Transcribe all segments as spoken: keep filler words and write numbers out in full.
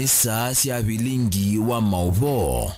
Saa sya vilingi wa maũvoo.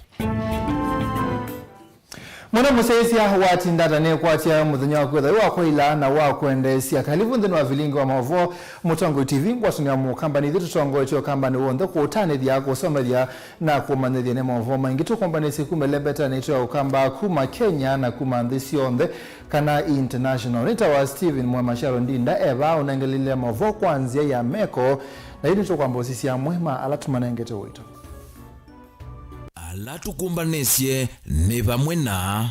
Mũno mũsyaĩĩsya watinda ata nĩkwatya mũthenya wa kwĩtha wĩ wa kwaila na wa kwendeesya. Kalivu nthĩnĩ wa vilingi wa maũvoo, Mũtongoi T V, ngwatanĩo ya Mũkamba, nĩ ithyĩ tũtongoetye Ũkamba nĩ w'onthe kũũtanĩthya, kũsomethya na kũmanyĩthya nĩ maũvoo maingĩ tũkombanĩsye kuma ĩlembetanĩ yitũ ya Ũkamba, kuma Kenya na kuma nthĩ syonthe kana international. Nĩtawa Stephen Mwema Sharon Ndinda e vaa ũnengelile maũvoo kwa nzĩa ya meko, na yu nĩtũkwamba ũsisya amwe ma ala tũmanengete ũito. Ala tũkũmbanĩsye nĩ vamwe na.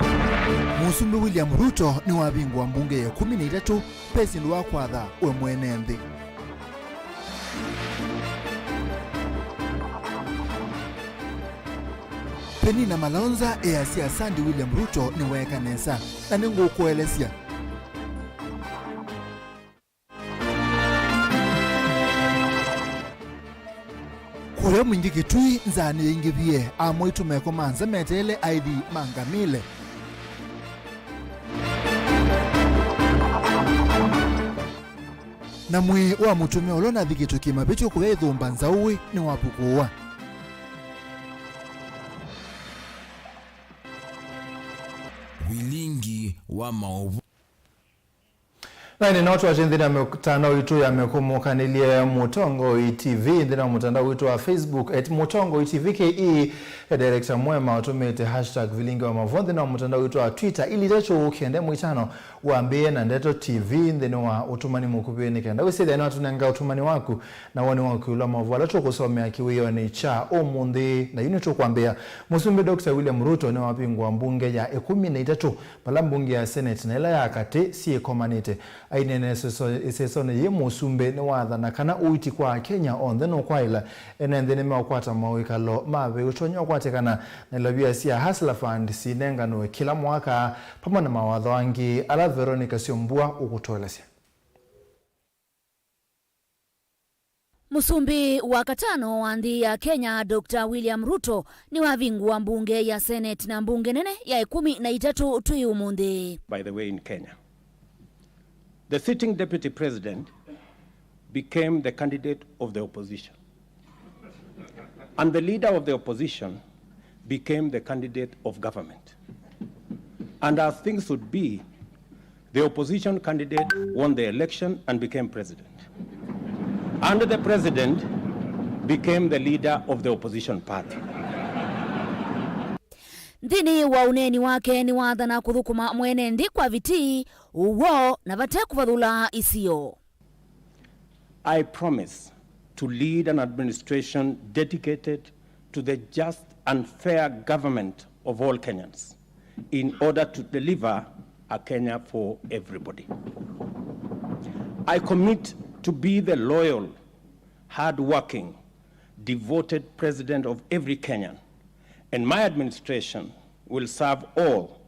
Mũsumbĩ William Ruto nĩwavingũa mbunge ya ĩkũmi na itatũ, ve syĩndũ wa kwatha we mwene nthĩ. Penina Malonza easya Sandy William Ruto nĩweeka nesa, na nĩngũkũelesya. Kũya mwingĩ Kitui, nzaa nĩyaingĩvie, amwaitũ meko ma nza meteele aithi mangamĩle. Na mwĩĩ wa mũtumĩa ũla ũnathikĩtwe kĩmavĩtyo kũya ĩthũmba nzaũĩ nĩwapukũwa. Vilingi wa maũvoo. Na ĩndĩ no twasye nthĩnĩ ya mĩtandao itũ ya mĩkũmũkanĩlye Mũtongoi T V, nthĩnĩ wa mũtandao witũ wa Facebook at Mũtongoi T V K E, e Director Mwema ũtũmĩte hashtag vilingi wa maũvoo, nthĩnĩ wa mũtandao witũ wa Twitter, ili itatũ kenda ĩmwe itano wambĩĩe na Ndeto T V, nthĩnĩ wa ũtũmani mũkuvĩ, nĩ kenda wĩsĩthya nĩwatũnenga ũtũmani waku na woni waku ĩũlũ wa maũvoo ala tũkũsomea kĩwĩonĩ kya ũmũnthĩ. Na yu nĩtũkwambĩĩa. Mũsumbĩ Doctor William Ruto nĩwavingũa mbunge ya ĩkũmi na itatũ, vala mbunge ya Senate na ĩla ya katĩ syĩkomanĩte. Aineena ĩseso-, ĩsesonĩ yĩĩ, mũsumbĩ nĩwathana kana ũiiti kwa Akenya onthe nũkwaĩla. Ene nthĩ nĩmeũkwata mawĩkalo ma ve ũtonya ũkwatĩkana na ilovia sya Hustler Fund sinenganwe kĩla mwaka, vamwe na mawatho angĩ ala Veronica Syombua ũkũtũelesya. Mũsumbĩ wa katano wa nthĩ ya Kenya, Doctor William Ruto, nĩwavingũa mbunge ya Senate na mbunge nene ya ĩkũmi na itatũ twĩ ũmũnthĩ. By the way, in Kenya, the sitting deputy president became the candidate of the opposition. And the leader of the opposition became the candidate of government. And as things would be, the opposition candidate won the election and became president. And the president became the leader of the opposition party. Nthĩnĩ wa ũneeni wake, nĩwathana kũthũkũma mwene nthĩ kwa vitii, ũw'o, na vate kũvathũla isio. I promise to lead an administration dedicated to the just and fair government of all Kenyans in order to deliver a Kenya for everybody. I commit to be the loyal, hard-working, devoted president of every Kenyan, and my administration will serve all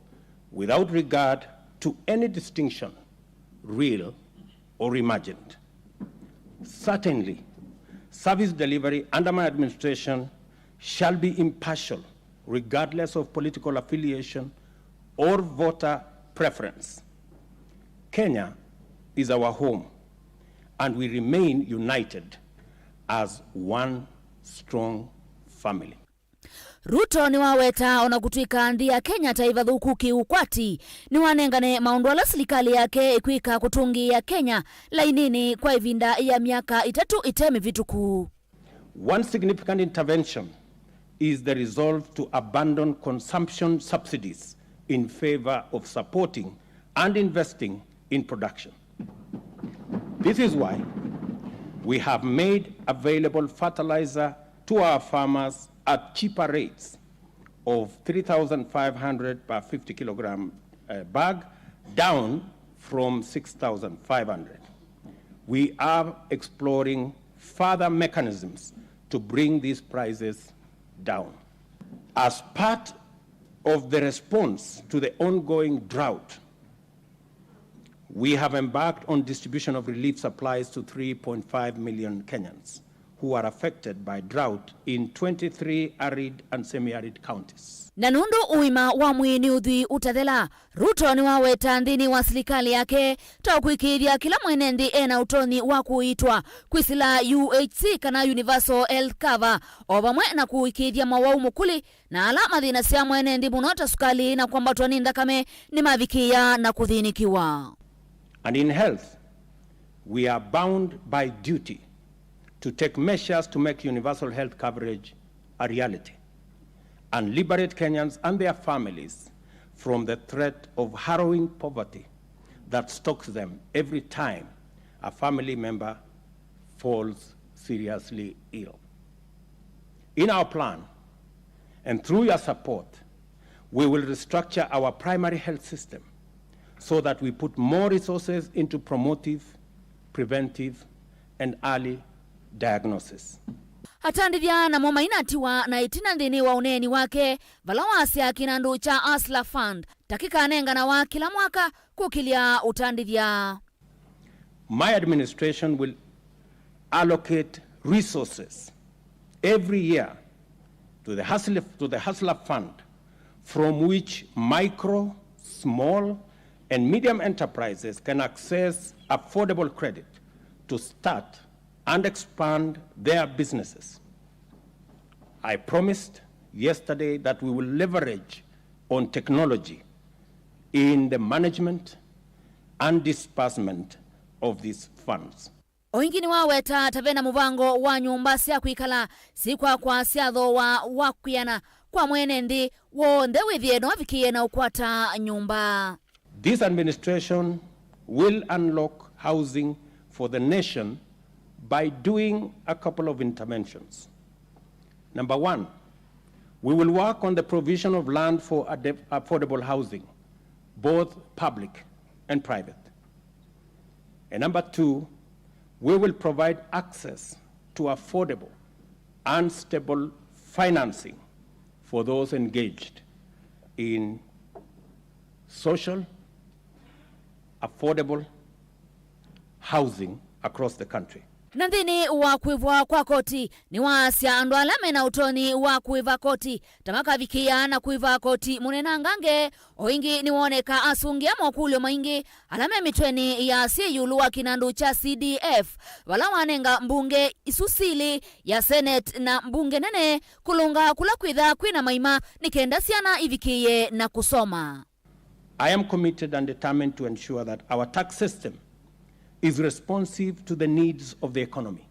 without regard to any distinction, real or imagined. Certainly, service delivery under my administration shall be impartial, regardless of political affiliation or voter preference. Kenya is our home, and we remain united as one strong family. Ruto nĩwaweta ona kũtw'ĩka nthĩ ya Kenya ta ĩvathũku kĩũkwati, nĩwanengane maũndũ ala silikalĩ yake ĩkwĩka kũtũngĩĩa Kenya laininĩ kwa ĩvinda ya myaka ĩtatũ ĩte mĩvĩtũku. One significant intervention is the resolve to abandon consumption subsidies in favor of supporting and investing in production. This is why we have made available fertilizer to our farmers at cheaper rates of three thousand five hundred per fifty kilogram, uh, bag, down from six thousand five hundred. We are exploring further mechanisms to bring these prices down. As part of the response to the ongoing drought, we have embarked on distribution of relief supplies to three point five million Kenyans who are affected by drought in twenty-three arid and semi-arid counties. Na nũndũ ũima wa mwĩĩ nĩ ũthwii ũtathela, Ruto nĩwaweta nthĩnĩ wa silikalĩ yake ta ũkũĩkĩĩthya kĩla mwene nthĩ ena ũtonyi wa kũiitwa kwĩsĩla U H C kana Universal Health Cover, o vamwe na kũĩkĩĩthya mawau mũkũlĩ na ala mathĩnasya mwene nthĩ mũno ta sukalĩ na kwambatwa nĩ nthakame nĩmavikĩĩa na kũthĩnĩkĩwa. And in health, we are bound by duty to take measures to make universal health coverage a reality and liberate Kenyans and their families from the threat of harrowing poverty that stalks them every time a family member falls seriously ill. In our plan, and through your support, we will restructure our primary health system so that we put more resources into promotive, preventive, and early diagnosis. Atandĩthya namo mainatiwa na ĩtina nthĩnĩ wa ũneeni wake, vala wasya kĩnandũ kya Hustler Fund ta kĩkanenganawa kĩla mwaka kũkĩlya ũtandĩthya. My administration will allocate resources every year to the Hustler, to the Hustler Fund, from which micro, small, and medium enterprises can access affordable credit to start and expand their businesses. I promised yesterday that we will leverage on technology in the management and disbursement of these funds. O ĩngĩ nĩwaweta ta ve na mũvango wa nyũmba sya kwĩkala syĩkwakwa sya thooa wa kwĩana kwa mwene nthĩ w'onthe wĩthĩe no avikĩĩe na ũkwata nyũmba. This administration will unlock housing for the nation by doing a couple of interventions. Number one, we will work on the provision of land for ade-, affordable housing, both public and private. And number two, we will provide access to affordable and stable financing for those engaged in social, affordable housing across the country. Na nthĩnĩ wa kwĩvwa kwa koti, nĩwaasya andũ ala me na ũtonyi wa kũĩva koti ta makavikĩĩa na kũĩva koti mũnenangange. O ĩngĩ nĩwooneka asũngĩa mokũlyo maingĩ ala me mĩtwenĩ ya asyai ĩũlũ wa kĩnandũ kya C D F, vala wanenga mbunge isu silĩ ya Senate na mbunge nene kũlũnga kũla kwĩthaa kwĩ na maima nĩ kenda syana ivikĩĩe na kũsoma. I am committed and determined to ensure that our tax system is responsive to the needs of the economy.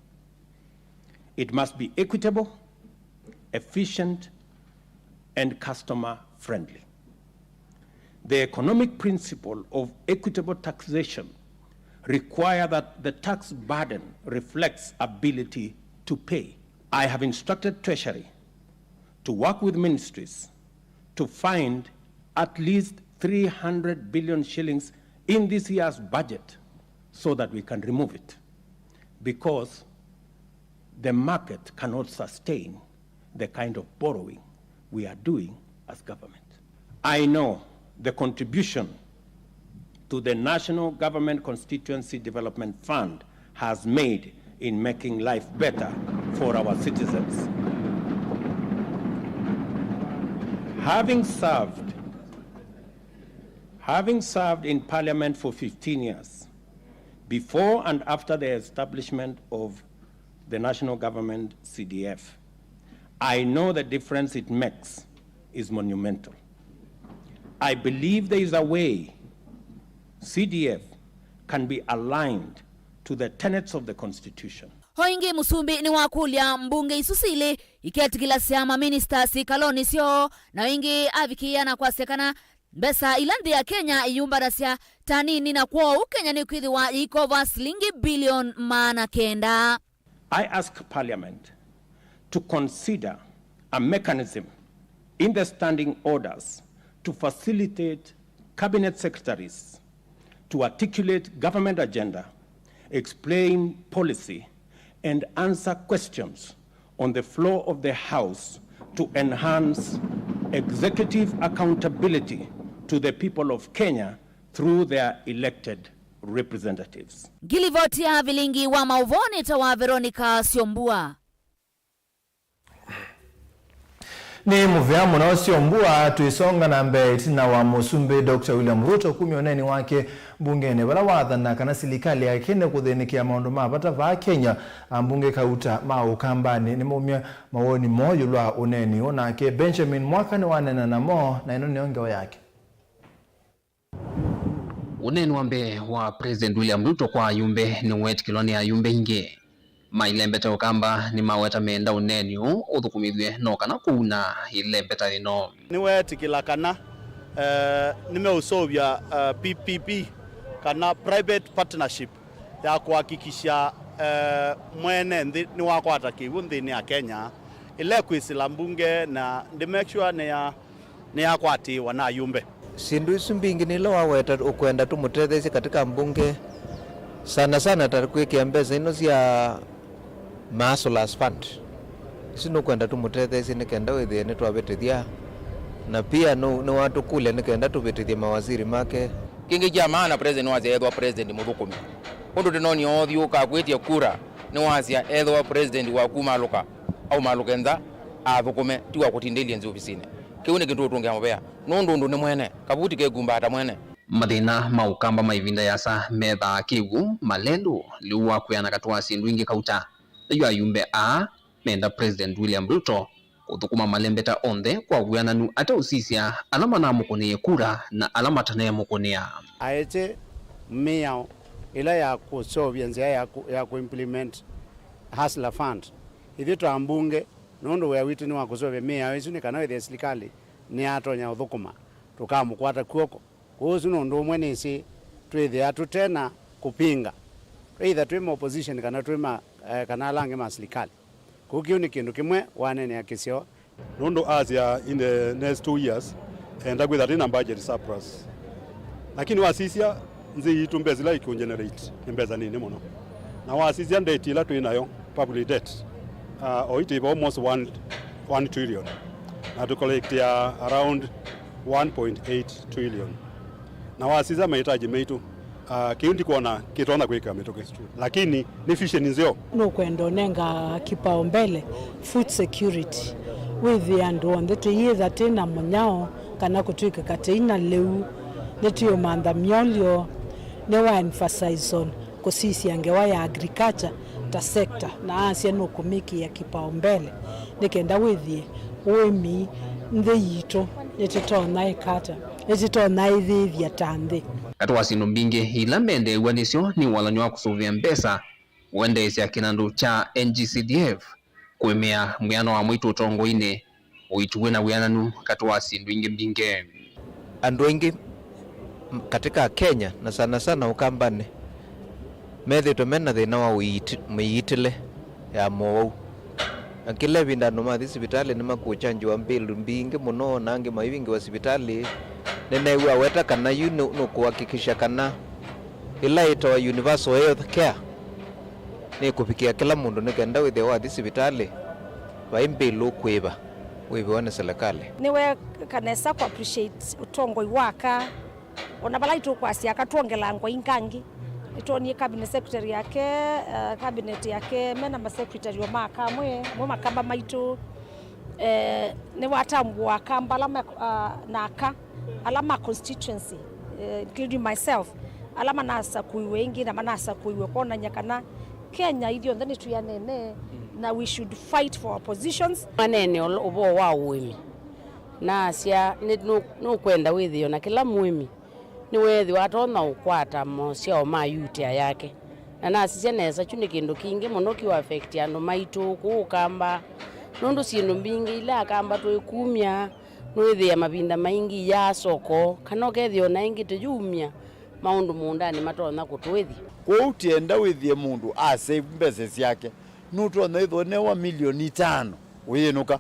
It must be equitable, efficient, and customer friendly. The economic principle of equitable taxation require that the tax burden reflects ability to pay. I have instructed Treasury to work with ministries to find at least three hundred billion shillings in this year's budget so that we can remove it, because the market cannot sustain the kind of borrowing we are doing as government. I know the contribution to the National Government Constituency Development Fund has made in making life better for our citizens. Having served, having served in Parliament for fifteen years, before and after the establishment of the National Government C D F, I know the difference it makes is monumental. I believe there is a way C D F can be aligned to the tenets of the Constitution. O ĩngĩ, Mũsumbĩ nĩwakũlya mbunge isu silĩ iketĩkĩlasya maminista syĩkalonĩ syoo, na o ĩngĩ avikĩĩa na kwasya kana mbesa ila nthĩ ya Kenya ĩyũmbanasya ta nini, na kwoou Kenya nĩkwĩthĩwa yĩikova silingi bilioni maana kenda. I ask Parliament to consider a mechanism in the standing orders to facilitate cabinet secretaries to articulate government agenda, explain policy, and answer questions on the floor of the House to enhance executive accountability to the people of Kenya through their elected representatives. Ngilivoti ya vilingi wa maũvoo nĩ ta wa Veronica Syombua. Nĩ mũvea mũno Syombua. Twĩsonga na mbee, ĩtina wa Mũsumbĩ Doctor William Ruto kumya ũneeni wake mbungenĩ vala wathana kana silikalĩ yake nĩkũthĩnĩkĩa maũndũ ma vata vaa Kenya, ambunge kauta ma Ũkambanĩ nĩmaumya mawoni moo ĩũlũ wa ũneeni ũũ, nake Benjamin Mwaka nĩwaneena namo, na ĩno nĩyo ngewa yake. Ũneeni wa mbee wa President William Ruto kwa ayumbe nĩweetĩkĩlwa nĩ ayumbe aingĩ. Mailembete Ũkamba nĩmaweta meenda ũneeni ũũ ũthũkũmĩthw'e no kana kũuna ĩlembeta yĩno. Nĩweetĩkĩla kana, eh, nĩmeũseũvya, eh, P P P kana private partnership ya kũhakikisha, eh, mwene nthĩ nĩwakwata kĩw'ũ nthĩnĩ ya Kenya, ĩla ĩkwĩsĩla mbunge na ndĩ make sure nĩya nĩyakwatĩĩwa na ayumbe. Syĩndũ isu mbingĩ nĩ ila waweta ũkwenda tũmũtetheesye katika mbunge, sana sana ta kwĩkĩa mbesa ino sya ma hustlers fund. Isu nũkwenda tũmũtetheesye nĩ kenda wĩthĩe nĩtwavĩtĩthya, na pia nũ- nĩwatũkũlya nĩ kenda tũvĩtĩthye mawaziri make. Kĩngĩ kya maana, President nĩwasya ethĩwa President mũthũkũmi. Ũndũ ndĩnonie ũthyũ ũkakwĩtya kura, nĩwasya ethĩwa President wakumalũka, aumalũke nza athũkũme, ti wa kũtindĩlya nzĩ ovisinĩ. Kĩu nĩ kĩndũ ũtũngĩa mũvea, nũndũ ũndũ nĩ mwene, kavuti kekumbaata mwene. Mathĩna ma Ũkamba ma ĩvinda yĩasa methaa kĩw'ũ, malelũ, lĩu wa kwĩana katĩ wa syĩndũ ingĩ kauta. Na yu ayumbe aa menda President William Ruto kũthũkũma malembeta onthe kwa wĩananu ateũsisya ala manamũkũnĩie kura na ala mataneemũkũnĩa. Aĩtye mĩao ĩla ya kũseũvya nzĩa ya kũ- ya kũ implement Hustler Fund. Ithyĩ ta ambunge, nũndũ wĩa witũ nĩ wa kũseũvya mĩao ĩsu nĩ kana wĩthĩe silikalĩ nĩyatonya ũthũkũma, tũkamũkwata kw'oko. Kwoou ũsu nĩ ũndũ ũmwe nĩsĩ twĩthĩaa tũte na kũpinga, either twĩ ma opposition kana twĩ ma, eh, kana ala angĩ ma silikalĩ. Kwoou kĩu nĩ kĩndũ kĩmwe waneenea kĩseo. Nũndũ asya in the next two years enda kwĩtha twĩ na budget surplus. Lakini wasisya nzĩ yitũ mbesa ila ikũgenerate nĩ mbesa nini mũno. Na wasisya debt ila twĩ nayo, public debt, uh, o itĩva almost one, one trillion. Na tũcollectia around one point eight trillion. Na wasisya mahitaji maitũ, ah, kĩu ndikwona kĩtonya kwĩka mĩtũkĩ. Lakini nĩ vision nzeo. Nũkwenda ũnenga kipaumbele food security, wĩthĩe andũ onthe tũyĩtha twĩ na mũnyao kana kũtw'ĩkĩka tũi na lĩu. Nĩtwĩũmantha myolyo, nĩwa emphasize on kũsisya ngewa ya agriculture ta sector, na asya nũkũmĩkĩĩa kipaumbele nĩ kenda wĩthĩe ũĩmi nthĩ yitũ nĩtũtonya ĩka ata, nĩtũtonya ĩyĩĩthya ta nthĩ. Katĩ wa syĩndũ mbingĩ ila mendeew'a nĩsyo nĩ walany'o wa kũsũvĩa mbesa, kũendeesya kĩnandũ kya N G C D F, kũĩmĩa mwĩano wa mwaitũ ũtongoinĩ, ũiiti wĩ na wĩananu, katĩ wa syĩndũ ingĩ mbingĩ. Andũ aingĩ m- katika Kenya, na sana sana Ũkambanĩ, methĩĩtwe me na thĩna wa ũiiti- mĩiitĩle ya mowau. Na kĩla ĩvinda andũ mathi sivitalĩ nĩmakũkyanjĩwa mbilu mbingĩ mũno, na angĩ maivingĩwa sivitalĩ. Nĩneew'a aweta kana yu nĩ- nũkũhakikisha kana ĩla ĩtawa universal health care nĩkũvikĩa kĩla mũndũ nĩ kenda wĩthĩe wathi sivitalĩ vai mbilu ũkũĩva, wĩvĩwa nĩ silikalĩ. Nĩweeka nesa kũ appreciate ũtongoi wa aka, ona vala itũkwasya aka twongelaa ngwa ingangĩ. Nĩtwonie cabinet secretary yake, uh, cabinet yake mena masecretary o ma aka amwe, amwe makamba maitũ. Eh, nĩwatambũa Akamba ala me- ah, na aka ala ma constituency, eh, including myself, ala manasakũiwe ĩngĩ na manasakũiwe kwonany'a kana Kenya ithyonthe nĩtwĩanene na we should fight for our positions. Maneene ũl- ũvoo wa ũĩmi, nasya nĩ- nũ- nũkwenda wĩthĩe o na kĩla mũĩmi nĩweethĩwa atonya ũkwata masyao ma yutia yake. Na nasisya nesa, kyu nĩ kĩndũ kingĩ mũno kĩũaffect andũ maitũ kũũ Ũkamba, nũndũ syĩndũ mbingĩ ila Akamba tũikumya, nũĩthĩa mavinda maingĩ iyaa soko, kana ũkethĩa o na ĩngĩ tũyumya maũndũ mũũndanĩ matonya kũtũĩthya. Kwoou tienda wĩthĩe mũndũ a save mbesa syake, nũtonya ĩthwa newa milioni itano ũyĩnũka.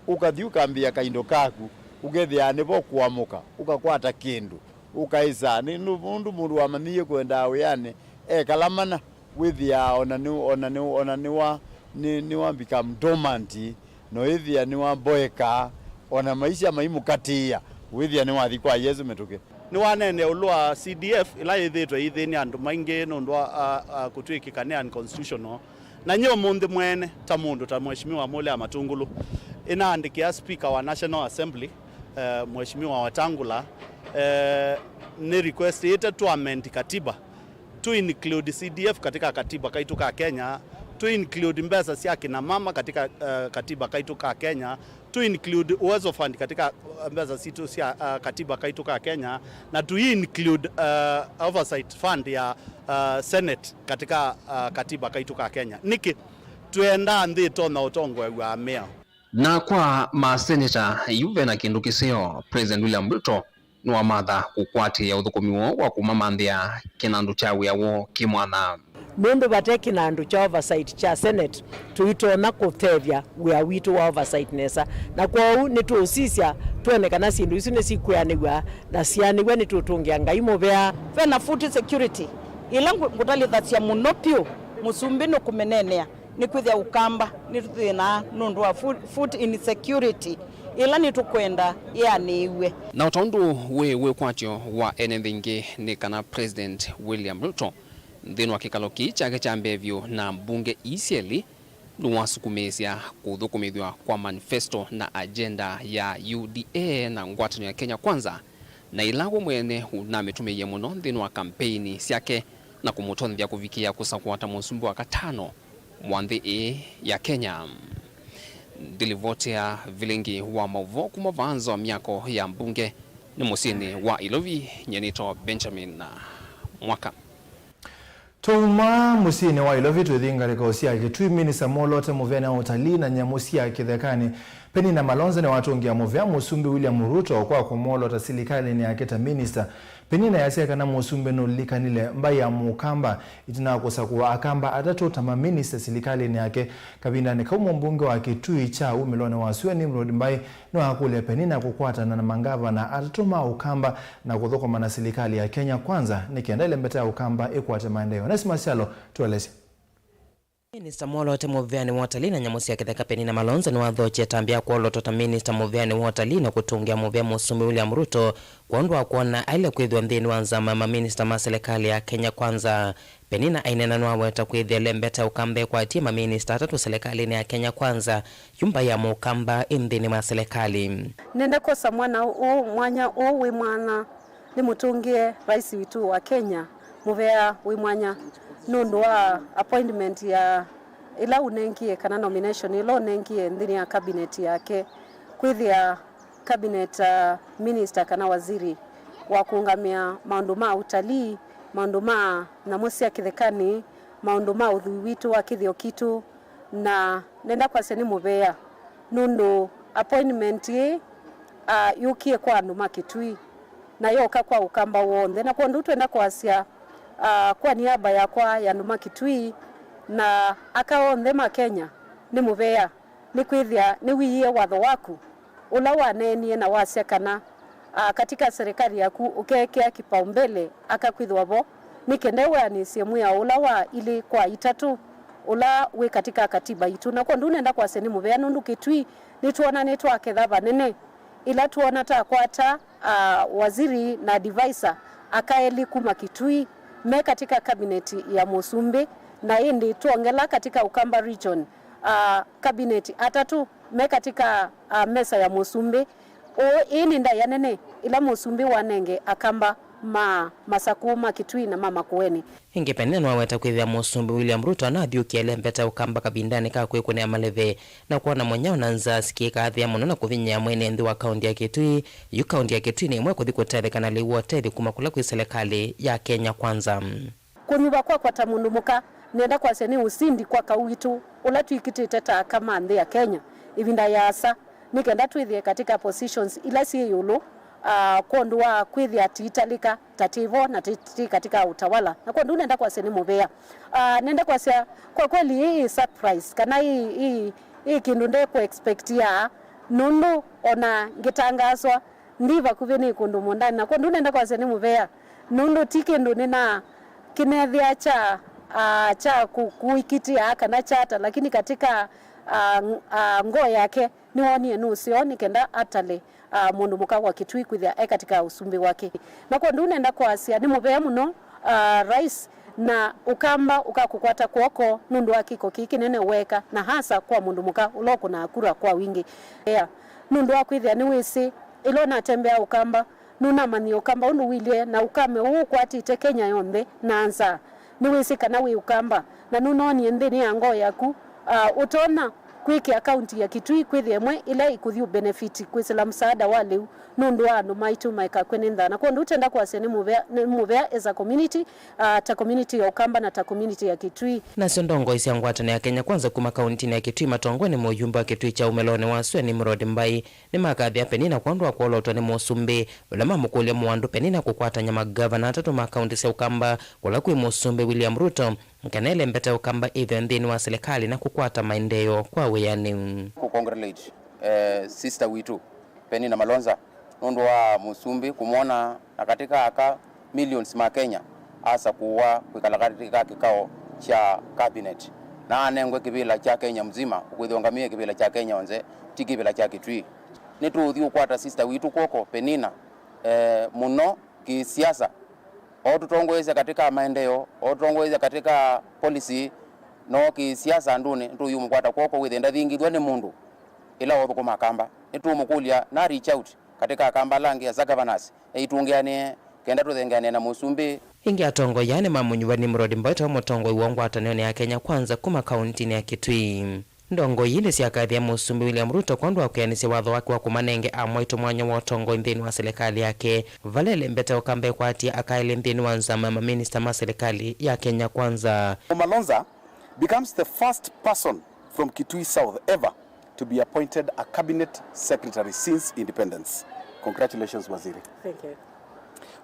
Ũkathi ũkambĩĩa kaindo kaku, ũkethĩaa nĩvo kũamũka, ũkakwata kĩndũ, ũkaĩsaa. Nĩ nũndũ mũndũ wamanyĩie kũendaa wĩanĩ ekala mana, wĩthĩaa ona nĩ, ona nĩ, ona nĩwa, nĩ, nĩwa become dormant, na ũĩthĩa nĩwamboeka, ona maisha maimũkatĩĩa, wĩthĩa nĩwathi kwa Yesũ mĩtũkĩ. Nĩwaneenea ĩũlũ wa C D F ĩla yĩthĩĩtwe ĩithĩnĩa andũ maingĩ nũndũ wa, a, a, kũtw'ĩkĩka nĩ unconstitutional. Na nyie ũmũnthĩ mwene, ta mũndũ ta Mheshimiwa Mũlea Matungulu, ĩnaandĩkĩa Speaker wa National Assembly, eh, Mheshimiwa Wetangula, eh, nĩ requestĩte tu amend katiba, tu include C D F katika katiba kaitũ ka Kenya, tu include mbesa sya kina mama katika, eh, katiba kaitũ ka Kenya, tu include Uwezo Fund katika, uh, mbesa sitũ sya, uh, katiba kaitũ ka Kenya, na tu include, uh, Oversight Fund ya, uh, Senate katika, uh, katiba kaitũ ka Kenya. Nĩkĩ? Twendaa nthĩ ĩtonya ũtongoew'a amea. Na kwa maseneta, yu ve na kĩndũ kĩseo, President William Ruto nĩwamatha kũkwatĩĩa ũthũkũmi woo wa kũmamanthĩa kĩnandũ kya wĩa woo kĩ mwanya. Nũndũ vate kĩnandũ kya oversight kya Senate, tũitonya kũtethya wĩa witũ wa oversight nesa. Na kwoou nĩtũũsisya twone kana syĩndũ isu nĩsikwĩanĩw'a, na syaanĩw'a nĩtũtũngĩa Ngai mũvea. Ve na food security, ĩla ngũ-, ngũtalĩthasya mũno vyũ, mũsumbĩ nũkũmĩneenea. Nĩkwĩthĩa Ũkamba nĩtũthĩnaa nũndũ wa food, food insecurity ĩla nĩtũkwenda ĩanĩĩw'e. Na o ta ũndũ wĩ wĩkwatyo wa ene nthĩ ingĩ, nĩ kana President William Ruto nthĩnĩ wa kĩkalo kĩĩ kyake kya mbee vyũ na mbunge ii syelĩ, nĩwasukumĩĩsya kũthũkũmĩthw'a kwa manifesto na agenda ya U D A na ngwatanĩo ya Kenya Kwanza, na ĩla we mwene ũnamĩtũmĩie mũno nthĩnĩ wa kampeini syake na kũmũtonyethya kũvikĩa kũsakũa ta mũsumbĩ wa katano wa nthĩ ĩĩ ya Kenya. Ndilivotea vilingi wa maũvoo kuma vaa nza wa myako ya mbunge nĩ mũsyĩnĩ wa Ilovi, nyie nĩtawa Benjamin Mwaka. Twauma mũsyĩnĩ wa Ilovi tũithi ngalĩko sya Kitui. Minista mwoloote mũveanĩ wa ũtalii na nyamũ sya kĩthekanĩ, Penina Malonza, nĩwatũngĩa mũvea Mũsumbĩ William Ruto kwa kũmwolota silikalĩnĩ yake ta minista. Penina easya kana mũsumbĩ nũlilikanile mbaĩ ya Mũkamba ĩtina wa kũsakũa Akamba atatũ ta maminista silikalĩnĩ yake. Kavindanĩ kau, mũmbunge wa Kitui kya wumĩlonĩ wa sua, Nimrod Mbai, nĩwakũlya Penina kũkwatana na mangavana atatũ ma Ũkamba na kũthũkũma na silikalĩ ya Kenya Kwanza nĩ kenda ĩlembeta ya Ũkamba ĩkwate maendeeo. Onesmus Kyalo tũelesye. Minista mwoloote mũveanĩ wa ũtalii na nyamũ sya kĩtheka Penina Malonza nĩwathokye ĩtambya ya kwolotwa ta minista mũveanĩ wa ũtalii na kũtũngĩa mũvea Mũsumbĩ William Ruto kwondũ wa kwona aĩle kwĩthĩwa nthĩnĩ wa nzama ya maminista ma silikalĩ ya Kenya Kwanza. Penina aineena nĩwaweta kwĩthĩa ĩlembeta ya Ũkamba ĩkwatie maminista atatũ silikalĩnĩ ya Kenya Kwanza, yu mbaĩ ya Mũkamba ĩ nthĩnĩ wa silikalĩ. Nenda kwosa mwana ũũ, mwanya ũũ wĩ mwana, nĩmũtũngĩe Rais witũ wa Kenya mũvea wĩ mwanya nũndũ wa appointment ya ĩla ũnengie, kana nomination ĩla ũnengie nthĩnĩ ya cabinet yake, kwĩthĩa cabinet, uh, minister kana waziri wa kũũngamĩa maũndũ ma ũtalii, maũndũ ma nyamũ sya kĩthekanĩ, maũndũ ma ũthwii witũ wa kĩthĩo kitũ, na nenda kwasya nĩ mũvea nũndũ appointment ĩĩ, ah, yũkie kwa andũ ma Kitui na yoka kwa Ũkamba w'onthe. Na kwondũ twenda kwasya, ah, kwa niaba yakwa ya andũ ma Kitui na aka onthe ma Kenya, nĩ mũvea. Nĩkwĩthĩa nĩwiie watho waku ũla waneenie na wasya kana, ah, katika serikali yaku ũkeekĩa kipaumbele aka kwĩthĩwa vo, nĩ kenda wĩanĩsye mwĩao ũla wa ilĩ kwa itatũ ũla wĩ katika katiba itũ. Na kwondũ nenda kwasya nĩ mũvea nũndũ Kitui nĩtwona nĩtwaketha vanene ĩla twona takwata, ah, waziri na advisor aka elĩ kuma Kitui me katika cabinet ya mũsumbĩ, na ĩndĩ twongela katika Ukamba region, ah, cabinet atatũ me katika, ah, mesa ya mũsumbĩ. Ũũ, ĩĩ nĩ ndaĩa nene ĩla mũsumbĩ wanenge Akamba ma Masakũ, ma Kitui na ma Makueni. Ĩngĩ Penina nĩwaweta kwĩthĩa Mũsumbĩ William Ruto anathyũkie ĩlembeta ya Ũkamba kavindanĩ ka kwĩkũnĩa maleve na kwona mũnyao na nzaa sikĩkaathĩa mũno na kũvinyĩa mwene nthĩ wa kaunti ya Kitui. Yu kaunti ya Kitui nĩ ĩmwe kũthi kũtetheka na lĩu wa ũtethyo kuma kũla kwĩ silikalĩ ya Kenya Kwanza. Kũnyuva kwakwa ta mũndũ mũka, nĩenda kwasya nĩ ũsindi kwa kau witũ ũla twĩkĩtĩte ta aka ma nthĩ ya Kenya ĩvinda yaasa, nĩ kenda twĩthĩe katika positions ila syĩ ĩũlũ, ah, kwondũ wa kwĩthĩa tiitalĩka ta tĩ vo na tĩ, tĩ katika utawala. Na kwondũ nenda kwasya nĩ mũvea. Ah, nenda kwasya kwa kweli hii surprise kana hii, hii, hii kĩndũ ndekũ expectia, nũndũ ona ngĩtangaswa ndi vakuvĩ nĩ kũndũ mũndani. Na kwondũ nenda kwasya nĩ mũvea nũndũ ti kĩndũ nĩna kĩnethĩa kya, ah, kya kũ-, kũikitia kana kyata, lakini katika, ah, ng-, ah, ngoo yake nĩwonie nũseo nĩ kenda atale, ah, mũndũ mũka wa Kitui kwĩthĩa e katika ũsumbĩ wake. Na kwondũ nenda kwasya nĩ mũvea mũno, ah, Rais, na Ũkamba ũkakũkwata kw'oko nũndũ wa kĩko kĩĩ kĩnene weeka, na hasa kwa mũndũ mũka ũla ũkũnaa kura kwa wingĩ. Ea, nũndũ wa kwĩthĩa nĩwĩsĩ, ĩla ũnatembea Ũkamba, nũnamanyie Ũkamba ũndũ ũilyĩ, na ũkame ũũ ũkwatĩte Kenya yonthe na nza. Nĩwĩsĩ kana wĩ Ũkamba, na nũnoonie nthĩnĩ ya ngoo yaku, ah, ũtonya kwĩkĩa kaunti ya Kitui kwĩthĩa ĩmwe ĩla ĩkũthi ũbenefiti kwĩsĩla msaada wa lĩu nũndũ wa andũ maitũ maikakw'e nĩ nzaa. Na kwondũ ũtenda kwasya nĩ mũvea, nĩ mũvea as a community, ah, ta community ya Ũkamba na ta community ya Kitui. Nasyo ndongoi sya ngwatanĩo ya Kenya Kwanza kuma kauntinĩ ya Kitui matongoe nĩ mũyumbe wa Kitui kya ũmelonĩ wa sua Nimrod Mbai, nĩmakathĩa Penina kwondũ wa kwolotwa nĩ mũsumbĩ, vala mamũkũlya mũandũ Penina kũkwatany'a magavana atatũ ma kaunti sya Ũkamba, kũla kwĩ mũsumbĩ William Ruto, kana ĩlembete Ũkamba ĩthĩwe nthĩnĩ wa silikalĩ na kũkwata maendeeo kwa wĩanĩu. Kũ congratulate, eh, sister witũ Penina Malonza nũndũ wa mũsumbĩ kũmwona na katika aka millions ma Kenya asakũwa kwĩkala katika kĩkao kya cabinet, na anengwe kĩvĩla kya Kenya mzima, ũkwĩthĩwa ngamĩe kĩvĩla kya Kenya onthe, ti kĩvĩla kya Kitui. Nĩtũũthi ũkwata sister witũ kw'oko Penina, eh, mũno kĩsiasa. O tũtongoesya katika maendeeo, o tũtongoesya katika policy, no kĩsiasa andũnĩ, nĩtũyũmũkwata kw'oko wĩthĩe ndathingithw'a nĩ mũndũ ĩla ũthũkũma Kamba. Nĩtũũmũkũlya na reach out katika Akamba ala angĩ as a governors, eitũngĩanĩe kenda tũthengeanĩe na mũsumbĩ. Ĩngĩ atongoi aa nĩmamũnyuva Nimrod Mbowe ta mũtongoi wa ngwatanĩonĩ ya Kenya Kwanza kuma kauntinĩ ya Kitui. Ndongoi ii nĩsyakathĩa mũsumbĩ William Ruto kwondũ wa kwĩanĩsya watho wake wa kũmanenge amwaitũ mwanya wa ũtongoi nthĩnĩ wa silikalĩ yake, vala ĩlembete Ũkamba ĩkwatie aka elĩ nthĩnĩ wa nzama ya maminista ma silikalĩ ya Kenya Kwanza. Malonza becomes the first person from Kitui South ever to be appointed a cabinet secretary since independence. Congratulations, Waziri. Thank you.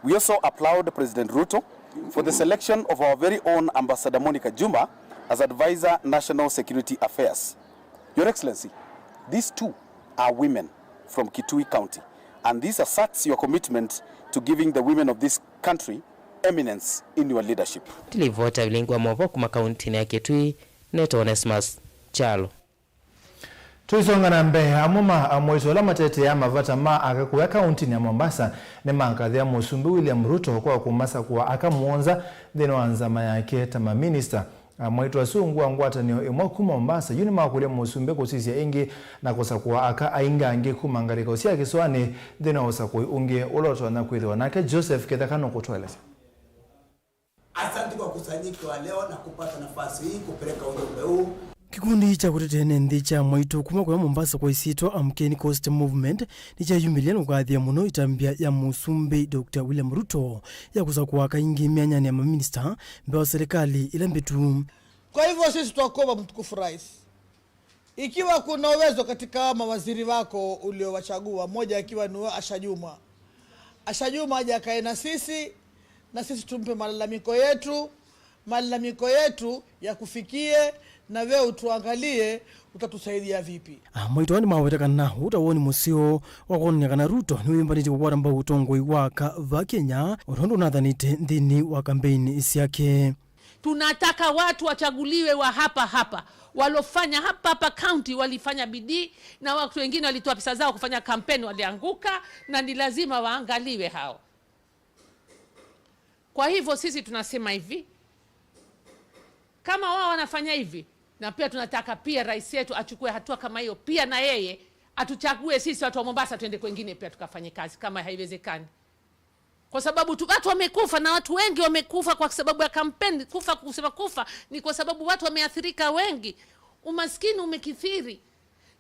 We also applaud President Ruto for the selection of our very own Ambassador Monica Juma as Advisor National Security Affairs. Your Excellency, these two are women from Kitui County, and this asserts your commitment to giving the women of this country eminence in your leadership. Ndilivota vilingi wa mova kuma kauntinĩ ya Kitui, nĩtawa Onesmus Kyalo. Tũisonga na mbee, amwe ma amwaitũ ala mateteaa mavata ma aka kũya kauntinĩ ya Mombasa nĩmakathĩa Mũsumbĩ William Ruto kwa kũmasakũa aka mũonza nthĩnĩ wa nzama yake ta maminista. Amwaitũ asu ungu wa ngwatanĩo ĩmwe kuma Mombasa yu nĩmakũlya Mũsumbĩ kũsisya ĩngĩ na kũsakũa aka aingĩ angĩ kuma ngalĩko sya kĩsũanĩ nthĩnĩ wa ũsakũi ũngĩ ũla ũtonya kwĩthĩwa. Nake Joseph Kĩtheka nũkũtũelesya. Asante kwa kusanyika wa leo na kupata nafasi hii kupeleka ujumbe huu. Kĩkundi kya kũtetea ene nthĩ kya amwaitũ kuma kũya Mombasa kwa ĩsyĩtwa Amkeni Coast Movement nĩkyayumĩlya na kũkathĩa mũno ĩtambya ya Mũsumbĩ Doctor William Ruto ya kũsakũa aka aingĩ myanyanĩ ya maminista mbee wa silikalĩ ĩla mbĩtu. Kwa hivyo sisi twakuomba, mtukufu Rais, ikiwa kuna uwezo katika hawa mawaziri wako uliowachagua, mmoja akiwa ni huyo Asha Jumwa, Asha Jumwa aje akae na sisi, na sisi tumpe malalamiko yetu, malalamiko yetu yakufikie, na wewe utuangalie, utatusaidia vipi? Amwaitũ aa nĩmaweta kana ũũ ta woni mũseo wa kwonany'a kana Ruto nĩwĩyũmbanĩtye kũkwata mbau ũtongoi wa aka va Kenya, o tondũ ũnathanĩte nthĩnĩ wa kambeini syake. Tunataka watu wachaguliwe wa hapa hapa, walofanya hapa hapa county, walifanya bidii, na watu wengine walitoa pesa zao kufanya kampeni, walianguka, na ni lazima waangaliwe hao. Kwa hivyo sisi tunasema hivi, kama wao wanafanya hivi, na pia tunataka pia rais yetu achukue hatua kama hiyo, pia na yeye atuchague sisi watu wa Mombasa, tuende kwengine pia tukafanye kazi kama haiwezekani. Kwa sababu tu, watu wamekufa, na watu wengi wamekufa kwa sababu ya kampeni. Kufa, kusema kufa, ni kwa sababu watu wameathirika wengi. Umaskini umekithiri.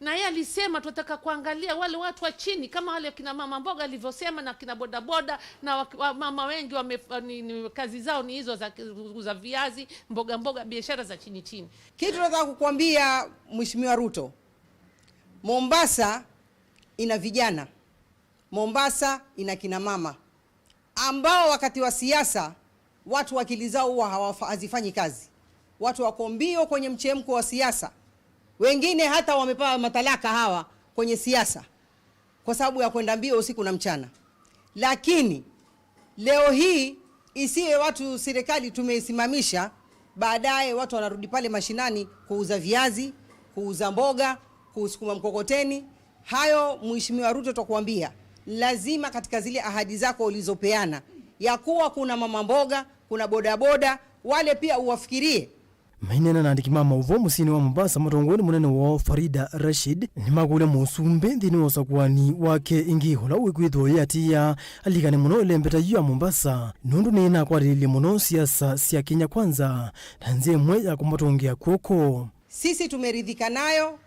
Na yeye alisema tunataka kuangalia wale watu wa chini, kama wale kina mama mboga alivyosema, na kina bodaboda, na wa, wa mama wengi wame, ni, ni, kazi zao ni hizo za kuuza viazi, mboga mboga, biashara za chini chini. Kitu nataka kukuambia, Mheshimiwa Ruto, Mombasa ina vijana. Mombasa ina kina mama ambao wakati wa siasa watu akili zao huwa hawafa-, hazifanyi kazi. Watu wako mbio kwenye mchemko wa siasa, wengine hata wamepewa matalaka hawa kwenye siasa kwa sababu ya kwenda mbio usiku na mchana. Lakini leo hii isiwe watu, serikali tumeisimamisha, baadaye watu wanarudi pale mashinani kuuza viazi, kuuza mboga, kusukuma mkokoteni. Hayo, Mheshimiwa Ruto, twakuambia, Lazima katika zile ahadi zako ulizopeana, ya kuwa kuna mama mboga, kuna bodaboda, wale pia uwafikirie. Maineena na andĩki ma maũvoo mũsyĩnĩ wa Mombasa matongoew'e nĩ mũnene woo Farida Rashid, nĩmakũlya mũsumbĩ nthĩnĩ wa ũsakuani wake ĩngĩ ũla wĩkwĩthĩwa ũyĩatĩĩa alikane mũno ĩlembeta yu ya Mombasa, nũndũ nĩĩnakwatĩlĩlye mũno siasa sya Kenya Kwanza na nzĩa ĩmwe ya kũmatũngĩa kw'oko. Sisi tumeridhika nayo,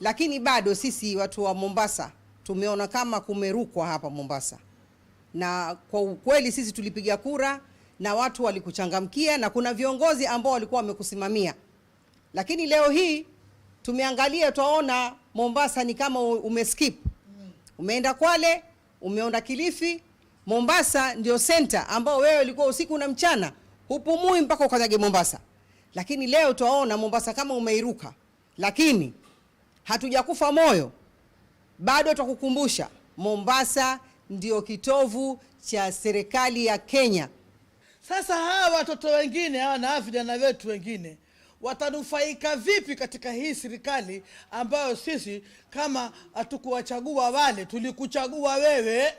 lakini bado sisi watu wa Mombasa tumeona kama kumerukwa hapa Mombasa. Na kwa ukweli sisi tulipiga kura na watu walikuchangamkia na kuna viongozi ambao walikuwa wamekusimamia. Lakini leo hii tumeangalia, twaona Mombasa ni kama u-, umeskip. Umeenda Kwale, umeenda Kilifi. Mombasa ndio center ambao wewe ulikuwa usiku na mchana hupumui mpaka ukanyage Mombasa. Lakini leo twaona Mombasa kama umeiruka. Lakini hatujakufa moyo. Bado twakukumbusha, Mombasa ndio kitovu cha serikali ya Kenya. Sasa hawa watoto wengine hawa na hawa vijana wetu wengine watanufaika vipi katika hii serikali ambayo sisi kama hatukuwachagua wale, tulikuchagua wewe?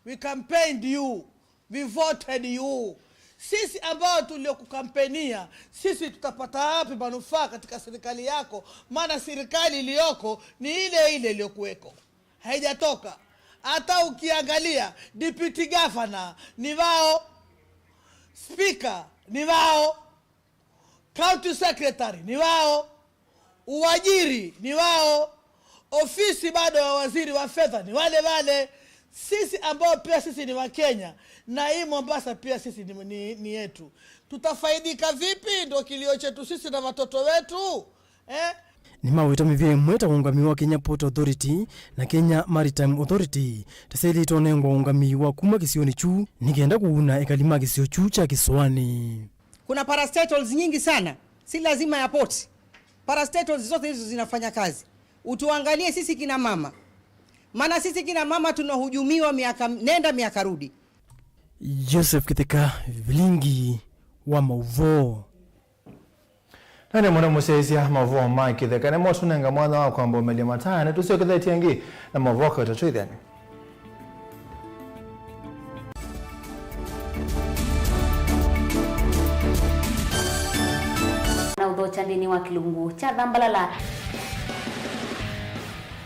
We campaigned you. We voted you. Sisi ambao tuliokukampenia, sisi tutapata wapi manufaa katika serikali yako? Maana serikali iliyoko ni ile ile iliyokuweko. Haijatoka. Hata ukiangalia, deputy governor ni wao, speaker ni wao, county secretary ni wao, uwajiri ni wao, ofisi bado ya waziri wa fedha ni wale wale. Sisi ambao pia sisi ni wa Kenya, na hii Mombasa pia sisi ni, ni, ni yetu. Tutafaidika vipi? Ndo kilio chetu sisi na watoto wetu, eh? Nĩmaweta mĩvĩa ĩmwe ta ũũngamĩi wa Kenya Port Authority na Kenya Maritime Authority tasyĩlĩte ũnengwa ũũngamĩi wa kuma kĩsionĩ kyu nĩ kenda kũuna ekali ma kĩsio kyu kya kĩsũanĩ. Kuna parastatals nyingi sana, si lazima ya port. Parastatals zote hizo zinafanya kazi. Utuangalie sisi kina mama. Maana sisi kina mama tunahujumiwa miaka nenda miaka rudi. Joseph Kitheka, Vilingi wa Maũvoo. Na nĩ mũno mũsyaĩĩsya maũvoo ma Kĩtheka nĩmo tũnenga mwanya wa kwamba ũmelya mataya, nĩtũsyokethetye ĩngĩ na maũvoo kaũta twĩthĩane. Na ũthokya nthĩnĩ wa kĩlungu kya Thambalala.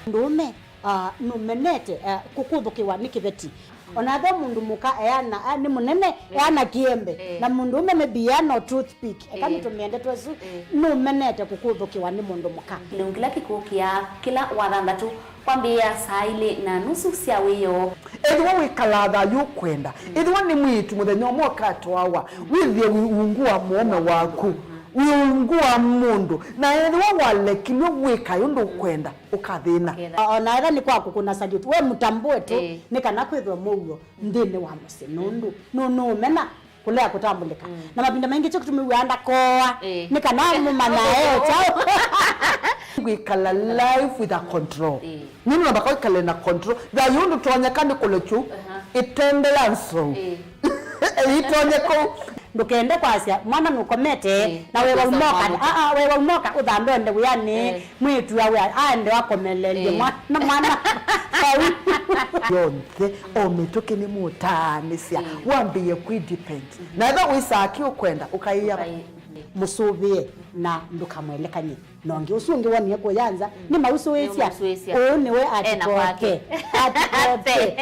Mũndũũme, ah, nũmenete, ah, kũkũthũkĩwa nĩ kĩveti. O na ethĩwa mũndũ mũka eana, ah, nĩ mũnene, eh, eana kĩembe, eh, na mũndũ ũme maybe eana o toothpick, eka, eh, nĩtũmĩe ndeto ĩsu, eh, nũmenete kũkũthũkĩwa nĩ mũndũ mũka. Kĩlungu kĩla kĩkũkĩa kĩla Wathanthatũ kwambĩĩa saa ilĩ na nusu sya wĩoo. Ethĩwa wĩkalaa thayũ ũkwenda, mm, ethĩwa nĩ mwĩĩtu mũthenya ũmwe ũkatwawa, mm, wĩthĩe wĩ ungu wa mũũme waku, mm, wĩ ungu wa mũndũ, na ethĩwa walekilw'e wĩkae ũndũ ũkwenda, ũkathĩna. Ũkethĩa. O na ethĩwa nĩ kwa kũkũna salute, we mũtambũe tu, ĩĩ, nĩ kana kwĩthwe mũuo nthĩnĩ wa mũsyĩ, nũndũ nũ-, nũũmena kũlea kũtambũlĩka. Mm. Na mavinda maingĩ kyo kĩtũmĩw'aa ndakoa, ĩĩ, nĩ kana mũmanya e kyaũ. Wĩkala life with a control. Ĩĩ. Nĩ namba kwĩkala na control. Thayũ ũndũ tonyeka nĩ kũlekyu, aha, ĩtendela nzou. Ĩĩ. Ĩtonye kũu. Ndũkende kwasya mwana nũkomete, eh, na wewa ũkosa umoka, mwana. Aa, wewa umoka ũthambe ũende wĩanĩ, eh, mwĩĩtu awe aende akomelelye, eh, mwana, mwana vau. Yonthe, o mĩtũkĩ nĩ mũtaanĩsya, eh, wambĩĩe kwĩ depend. Mhm. Na ethĩwa wĩsaa kĩ ũkwenda, ũkaĩa. Ũkaĩ-, mhm. Mũsũvĩe na ndũkamwelekany'e. Na ũngĩ ũsu ũngĩ wonie kũya nza, mm, nĩmausũĩsya. Nĩmausũĩsya. Ũũ nĩwe. Ena atikote kwake. Atikote.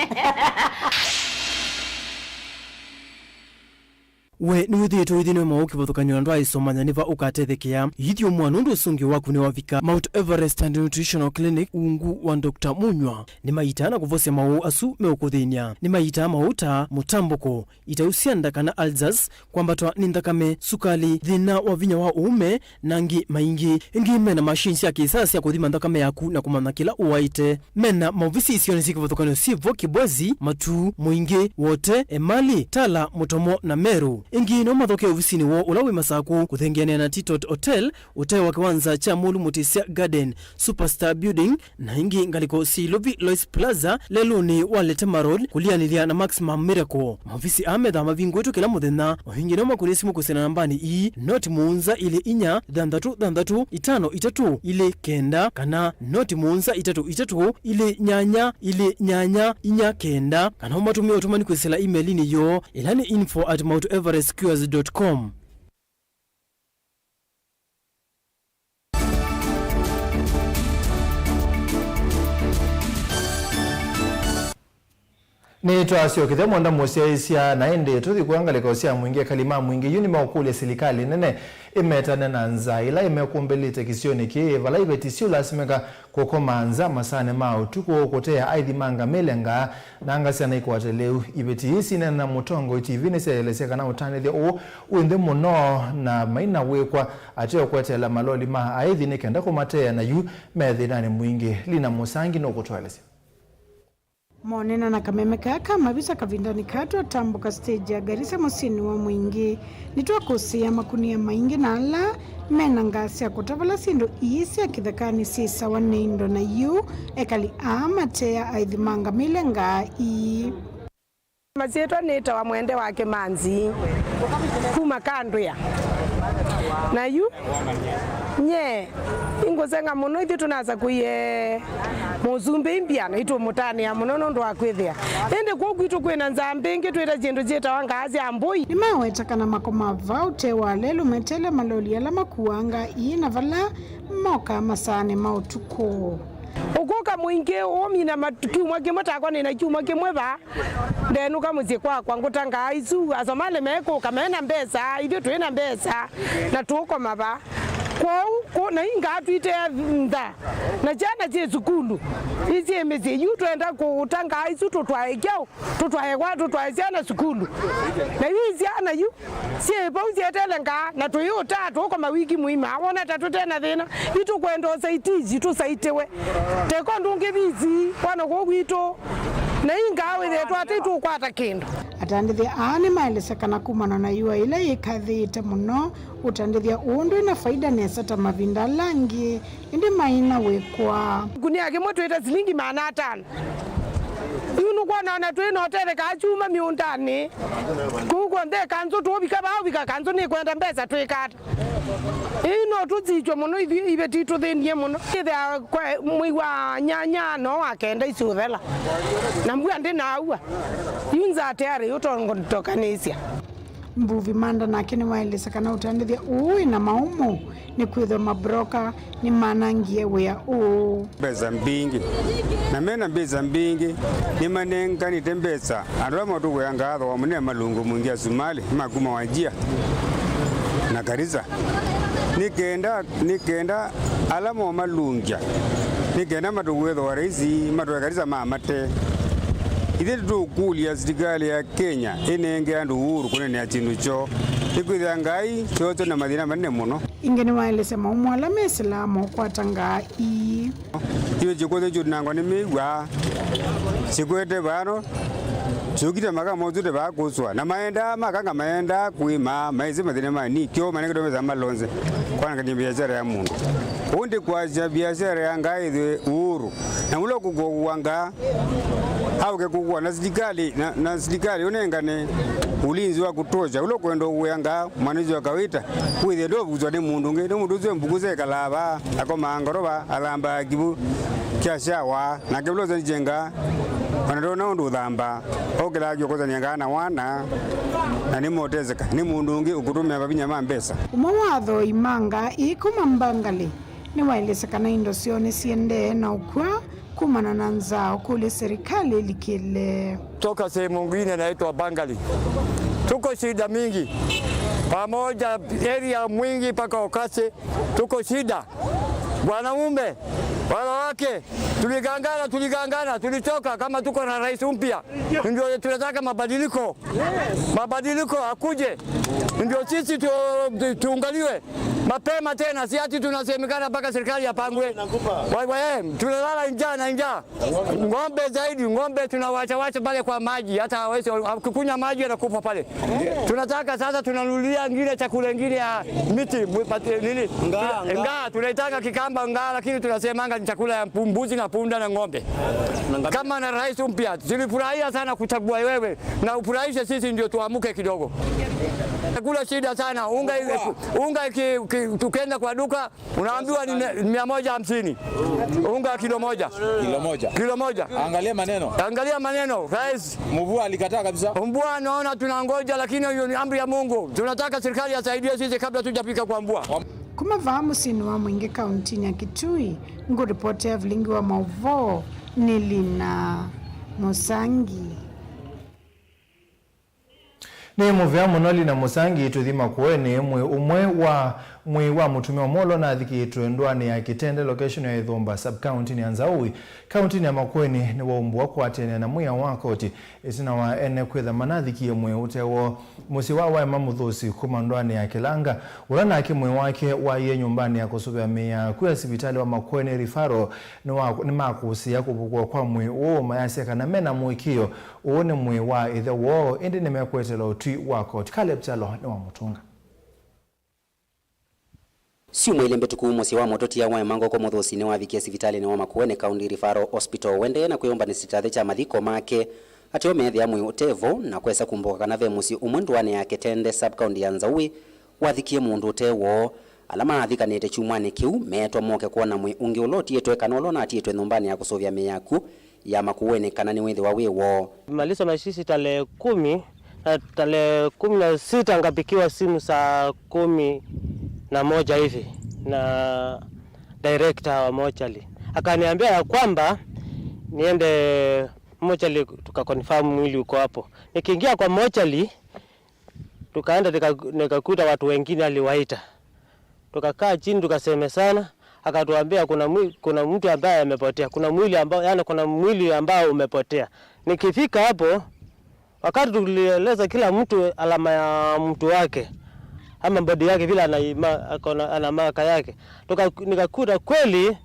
We nĩwĩthĩĩtwe ũithĩnwe maũ kĩvathũkany'o na ndwaaĩsomanya nĩ va ũkatethekea? Ithyũmũa nũndũ ũsũngĩo waku nĩwavika Mount Everest and Nutritional Clinic ungu wa Doctor Munywa. Nĩmaitaa na kũvosya maũũ asu meũkũthĩny'a. Nĩmaitaa maũũ ta mũtambũko, itau sya nda kana ulcers, kwambatwa nĩ nthakame, sukali, thĩna wa vinya wa ũũme, na angĩ maingĩ. Ĩngĩ mena machine sya kĩsaa sya kũthima nthakame yaku na kũmanya kĩla ũwaĩte. Mena maovisi isionĩ syĩ kĩvathũkany'o syĩ vo Kibwezi, Matuu, Mwingĩ, Wote, Emali, Tala, Mũtomo na Meru. Ĩngĩ no mathoke ovisinĩ woo ũla wĩ Masaku, kũthengeanĩa na Titot Hotel, ũtee wa kĩwanza kya Mũlũ Mũtĩsya Garden, Superstar Building, na ĩngĩ ngalĩko syĩ Ilovi Lois Plaza, lelũnĩ wa Letema Road, kũlianĩlya na Maximum Miracle. Maovisi aa methaa mavingũĩtwe kĩla mũthenya. O ĩngĩ no makũnĩe simũ kwĩsĩla nambanĩ ii, noti mũonza ilĩ inya, thanthatũ thanthatũ, itano itatũ, ilĩ kenda, kana noti mũonza itatũ itatũ, ilĩ nyanya, ilĩ nyanya, inya kenda, kana ũmatũmĩe ũtũmani kwĩsĩla email-inĩ yoo, ĩla nĩ info at mount everest cures dot com. Nĩtwasyokethya Mwenda Mũsyaĩĩsya, na ĩndĩ tũthi kwa ngalĩko sya Mwingĩ. Ekali ma Mwingĩ yu nĩmeũkũlya silikalĩ nene ĩmetane na nzaa ĩla ĩmekũmbĩlĩte kĩsionĩ kĩĩ, vala iveti siũlasimĩka kũkoma nza masaanĩ ma ũtukũ kũtea aithi ma ngamĩle ngaa na ngasya na ikwate lĩu. Iveti ii sineena na Mũtongoi T V nĩsyaelesya kana ũtanĩthya ũũ wĩ nthĩ mũno na maina wĩkwa ateo kweteela maloli ma aithi nĩ kenda kũmatea na yu me thĩnanĩ mwingĩ. Lina Mũsangi nũkũtũelesya. Monena na kameme kaa ka mavisa kavindanĩ kaa twatambũka stage ya Garissa mũsyĩnĩ wa Mwingĩ, nĩtwakũsĩĩa makunia maingĩ na ala me na ngaa sya kũta vala syĩndũ ii sya kĩthekanĩ syĩsawa nĩ indo, na yu ekali aa mateea aithi ma ngamĩle ngaa ii. Masyĩtwa nĩtawa Mwende wa Kĩmanzi, kuma Kandwĩa. Na yu nye ingũsenga mũno, ithyĩ tũnasakũie mũsumbĩ imbia na itũmũtanĩa mũno nũndũ wa kwĩthĩa. Ĩndĩ kũu kwitũ kwĩna nzaa mbingĩ, twĩta syĩndũ syĩtawa ngaa sya mbũi. Nĩmaweta kana makoma vau ũtee wa lelũ meteele maloli ala makuaa ngaa ii na vala mokaa masaanĩ ma ũtukũ. Ũkũka Mwingĩ ũmina mat-, kyumwa kĩmwe takwa nĩ na kyumwa kĩmwe vaa. Ndenũka mũsyĩ kwakwa ngũta ngaa isu, Asomali mekũka mena mbesa, ithyĩ twĩ na mbesa, na tũkoma va. Kwoou, kũ-, na ingaa twĩte ntha, na syana syĩ sukulu, isyĩ mĩsyĩ yu twenda kũta ngaa isu tũtwae kyaũ, tũtwae kwa, tũtwae syana sukulu. Na yu isyana yu, syĩ vau syeteele ngaa, na tũyĩũtaa tũũkoma wiki mũima, wona ta tũte na thĩna. Itũkwenda ũsaitizi, tũsaitiwe. Teko ndũngĩ visi, wana kũu gwitũ. Na ii ngaa wĩthĩe twate itũkwata kĩndũ. Atandĩthya aa nĩmaelesya kana kumana na yũa ĩla yĩkathĩĩte mũno, ũtandĩthya ũũ ndwĩ na faida nesa ta mavinda ala angĩ, ĩndĩ maina wĩkwa. Kunia kĩmwe twĩta silingi maana atano. Yu nũkwona ona twĩ na ũtetheka kyuma mĩũndanĩ. Kũu kw'onthe kanzũ tũũvika vaa ũvika kanzũ nĩkwenda mbesa twĩkata. Ĩĩ no tũsikw'e mũno ithyĩ iveti itũthĩnie mũno. Ĩthĩa kwa mwei wa nyanya no wa kenda isiũthela. Na mbua ndĩnaua. Yu nzaa tayarĩ yũtongotokanĩsya. Mbuvi Manda nake nĩwaelesya kana ũtandĩthya ũũ wĩ na maũmũ nĩkwĩthwa mabroka nĩmanangie wĩa ũũ. Mbesa mbingĩ. Na mena mbesa mbingĩ, nĩmanenganĩte mbesa andũ ala matũkũya ngatho wa mũnene malungu mwingĩ Asumali ma kuma Wajir na Garissa. Nĩ kenda, nĩ kenda ala momalungya, nĩ kenda matũkũe thogora isu, matũe Garissa mamate. Ithyĩ tũkũlya silikalĩ ya Kenya ĩnenge andũ ũhuru kũnenea syĩndũ kyoo, nĩkwĩthĩa ngai kyoo na mathĩna manene mũno. Ĩngĩ nĩwaelesya maũmũ ala mesĩlaa mokwata ngaa ii. Iwe syĩkwothe syũtinangwa nĩ mĩw'a, syĩkwete vano, syũkite maka motute vaa kũswa. Na maendaa makanga maendaa kwĩma, maĩsĩ mathĩna ma nĩ kyoo, manengetwe mesa malonze, kwanangania biashara ya mũndũ. Ũndĩ kwasya biashara ya ngaa ĩthwe ũũrũ. Na ũla ũkũkũa ngaa, auke kũkũa na silikalĩ, na, na silikalĩ ũnengane ulinzi wa kutosha. Ũla ũkwenda ũkũĩa ngaa, mwananchi wa kawaida, wĩthĩe ndũvuswa nĩ mũndũ ũngĩ. Nĩ mũndũ ũsu e mbuku sekalaa vaa, akomaa ngorova, athambaa kĩvũ kya shawa, nake ũla ũsandĩkye ngaa, ona ndona ũndũ ũthambaa, okĩlaa kĩokosania ngaa na wana, na nĩmoteseka nĩ mũndũ ũngĩ ũkũtũmĩa mavinya ma mbesa. Ũmwe wa athoi ma ngaa ii kuma Mbangali nĩwaelesya kana indo syoo nĩsiendee na ũkw'a kumana na nzaa, ũkũlya serikali ĩlikĩle. Toka sehemu ngine inaitwa Bangali. Tuko shida mingi. Pamoja area mwingi mpaka Okase, tuko shida. Wanaume, wanawake, tuligangana, tuligangana, tulichoka kama tuko na rais mpya. Ndio tunataka mabadiliko. Mabadiliko akuje. Ndio sisi tu, tu, tuangaliwe mapema tena, si ati tunasemekana mpaka serikali yapangwe. Wa- wa- eh, tunalala njaa na njaa. Ng'ombe zaidi, ng'ombe tunawacha wacha pale kwa maji, hata hawezi kukunywa maji, anakufa pale. Tunataka sasa, tunanunulia ngine chakula ingine ya miti, mu- pati- nini? Ngaa, Tuna- ngaa. Ngaa, tunaitaka Kikamba ngaa, lakini tunasemanga ni chakula ya mpu- mbuzi na punda na ng'ombe. Kama na rais mpya, tulifurahia sana kuchagua wewe na ufurahishe sisi, ndio tuamuke kidogo. Chakula shida sana, unga, unga ki, ki, tukienda kwa duka unaambiwa ni mia- mia moja hamsini. Unga kilo moja. Kilo moja. Kilo moja. Angalia maneno. Angalia maneno, rais. Mvua alikataa kabisa. Mvua naona tunangoja, lakini hiyo ni amri ya Mungu. Tunataka serikali asaidie sisi kabla tujafika kwa mvua. Kuma vaa mũsyĩnĩ wa Mwingĩ kauntinĩ ya Kitui, ngũripotĩa vilingi wa maũvoo nĩ Lina Mũsangi. Nĩ mũvea mũno Lina Mũsangi. Tũthi Makueni. Mwĩĩ ũmwe wa mwĩĩ wa mũtumĩa ũmwe ũla ũnathikĩtwe ndũanĩ ya Kitende, location ya Ithumba, sub-county ya Nzaũi, kauntinĩ ya Makueni, nĩwaumbũa kũatĩanĩa na mwĩao wa koti, ĩtina wa ene kwĩtha manathikie mwĩĩ ũte woo mũsyĩ wa Waema Mũthũsi kuma ndũanĩ ya Kĩlanga, ũla nake mwĩĩ wake waie nyũmbanĩ ya kũsũvĩa mĩĩ ya akw'ũ ya sivitalĩ wa Makueni Referral nĩwa- nĩmakũsĩĩa kũvukũwa kwa mwĩĩ ũũ, mayasya kana mena mũĩkĩĩo ũũ nĩ mwĩĩ wa ĩthe woo, ĩndĩ nĩmekũeteela ũtwi wa koti. Caleb Kyalo nĩwamũtũnga. Syumwa ilĩ mbĩtũku, mũsyĩ wa mũtũtia Waema Ngoko Mũthũsi nĩwavikie sivitalĩnĩ wa Makueni County Referral Hospital ũendee na kwĩyũmbanĩsya kyathĩ kya mathiko make, ateo meethĩa mwĩĩ ũte vo na kwesa kumbũka kana ve mũsyĩ ũmwe ndũanĩ ya Kitende, sub-county ya Nzaũi, wathikie mũndũ ũte woo. Ala maathikanĩte kyumwanĩ kĩu meetwa moke kwona mwĩĩ ũngĩ ũla ũtiĩtwe kana ũla ũnatiĩtwe nyũmbanĩ ya kũsũvĩa mĩĩ ya akw'ũ ya Makueni kana nĩwĩthĩwa wĩ woo. Maliza mazishi tarehe kumi, na tarehe kumi na sita ngapikiwa simu saa kumi na moja hivi na director wa mochari. Akaniambia ya kwamba niende mochari tukaconfirm mwili uko hapo. Nikiingia kwa mochari, tukaenda nika- nikakuta watu wengine aliwaita. Tukakaa chini tukasemezana, akatuambia kuna mwi- kuna mtu ambaye amepotea, kuna mwili ambao, yani kuna mwili ambao umepotea. Nikifika hapo, wakati tulieleza kila mtu alama ya mtu wake ama body yake vile anaima- ako na- ana maka yake, tuka- nikakuta kweli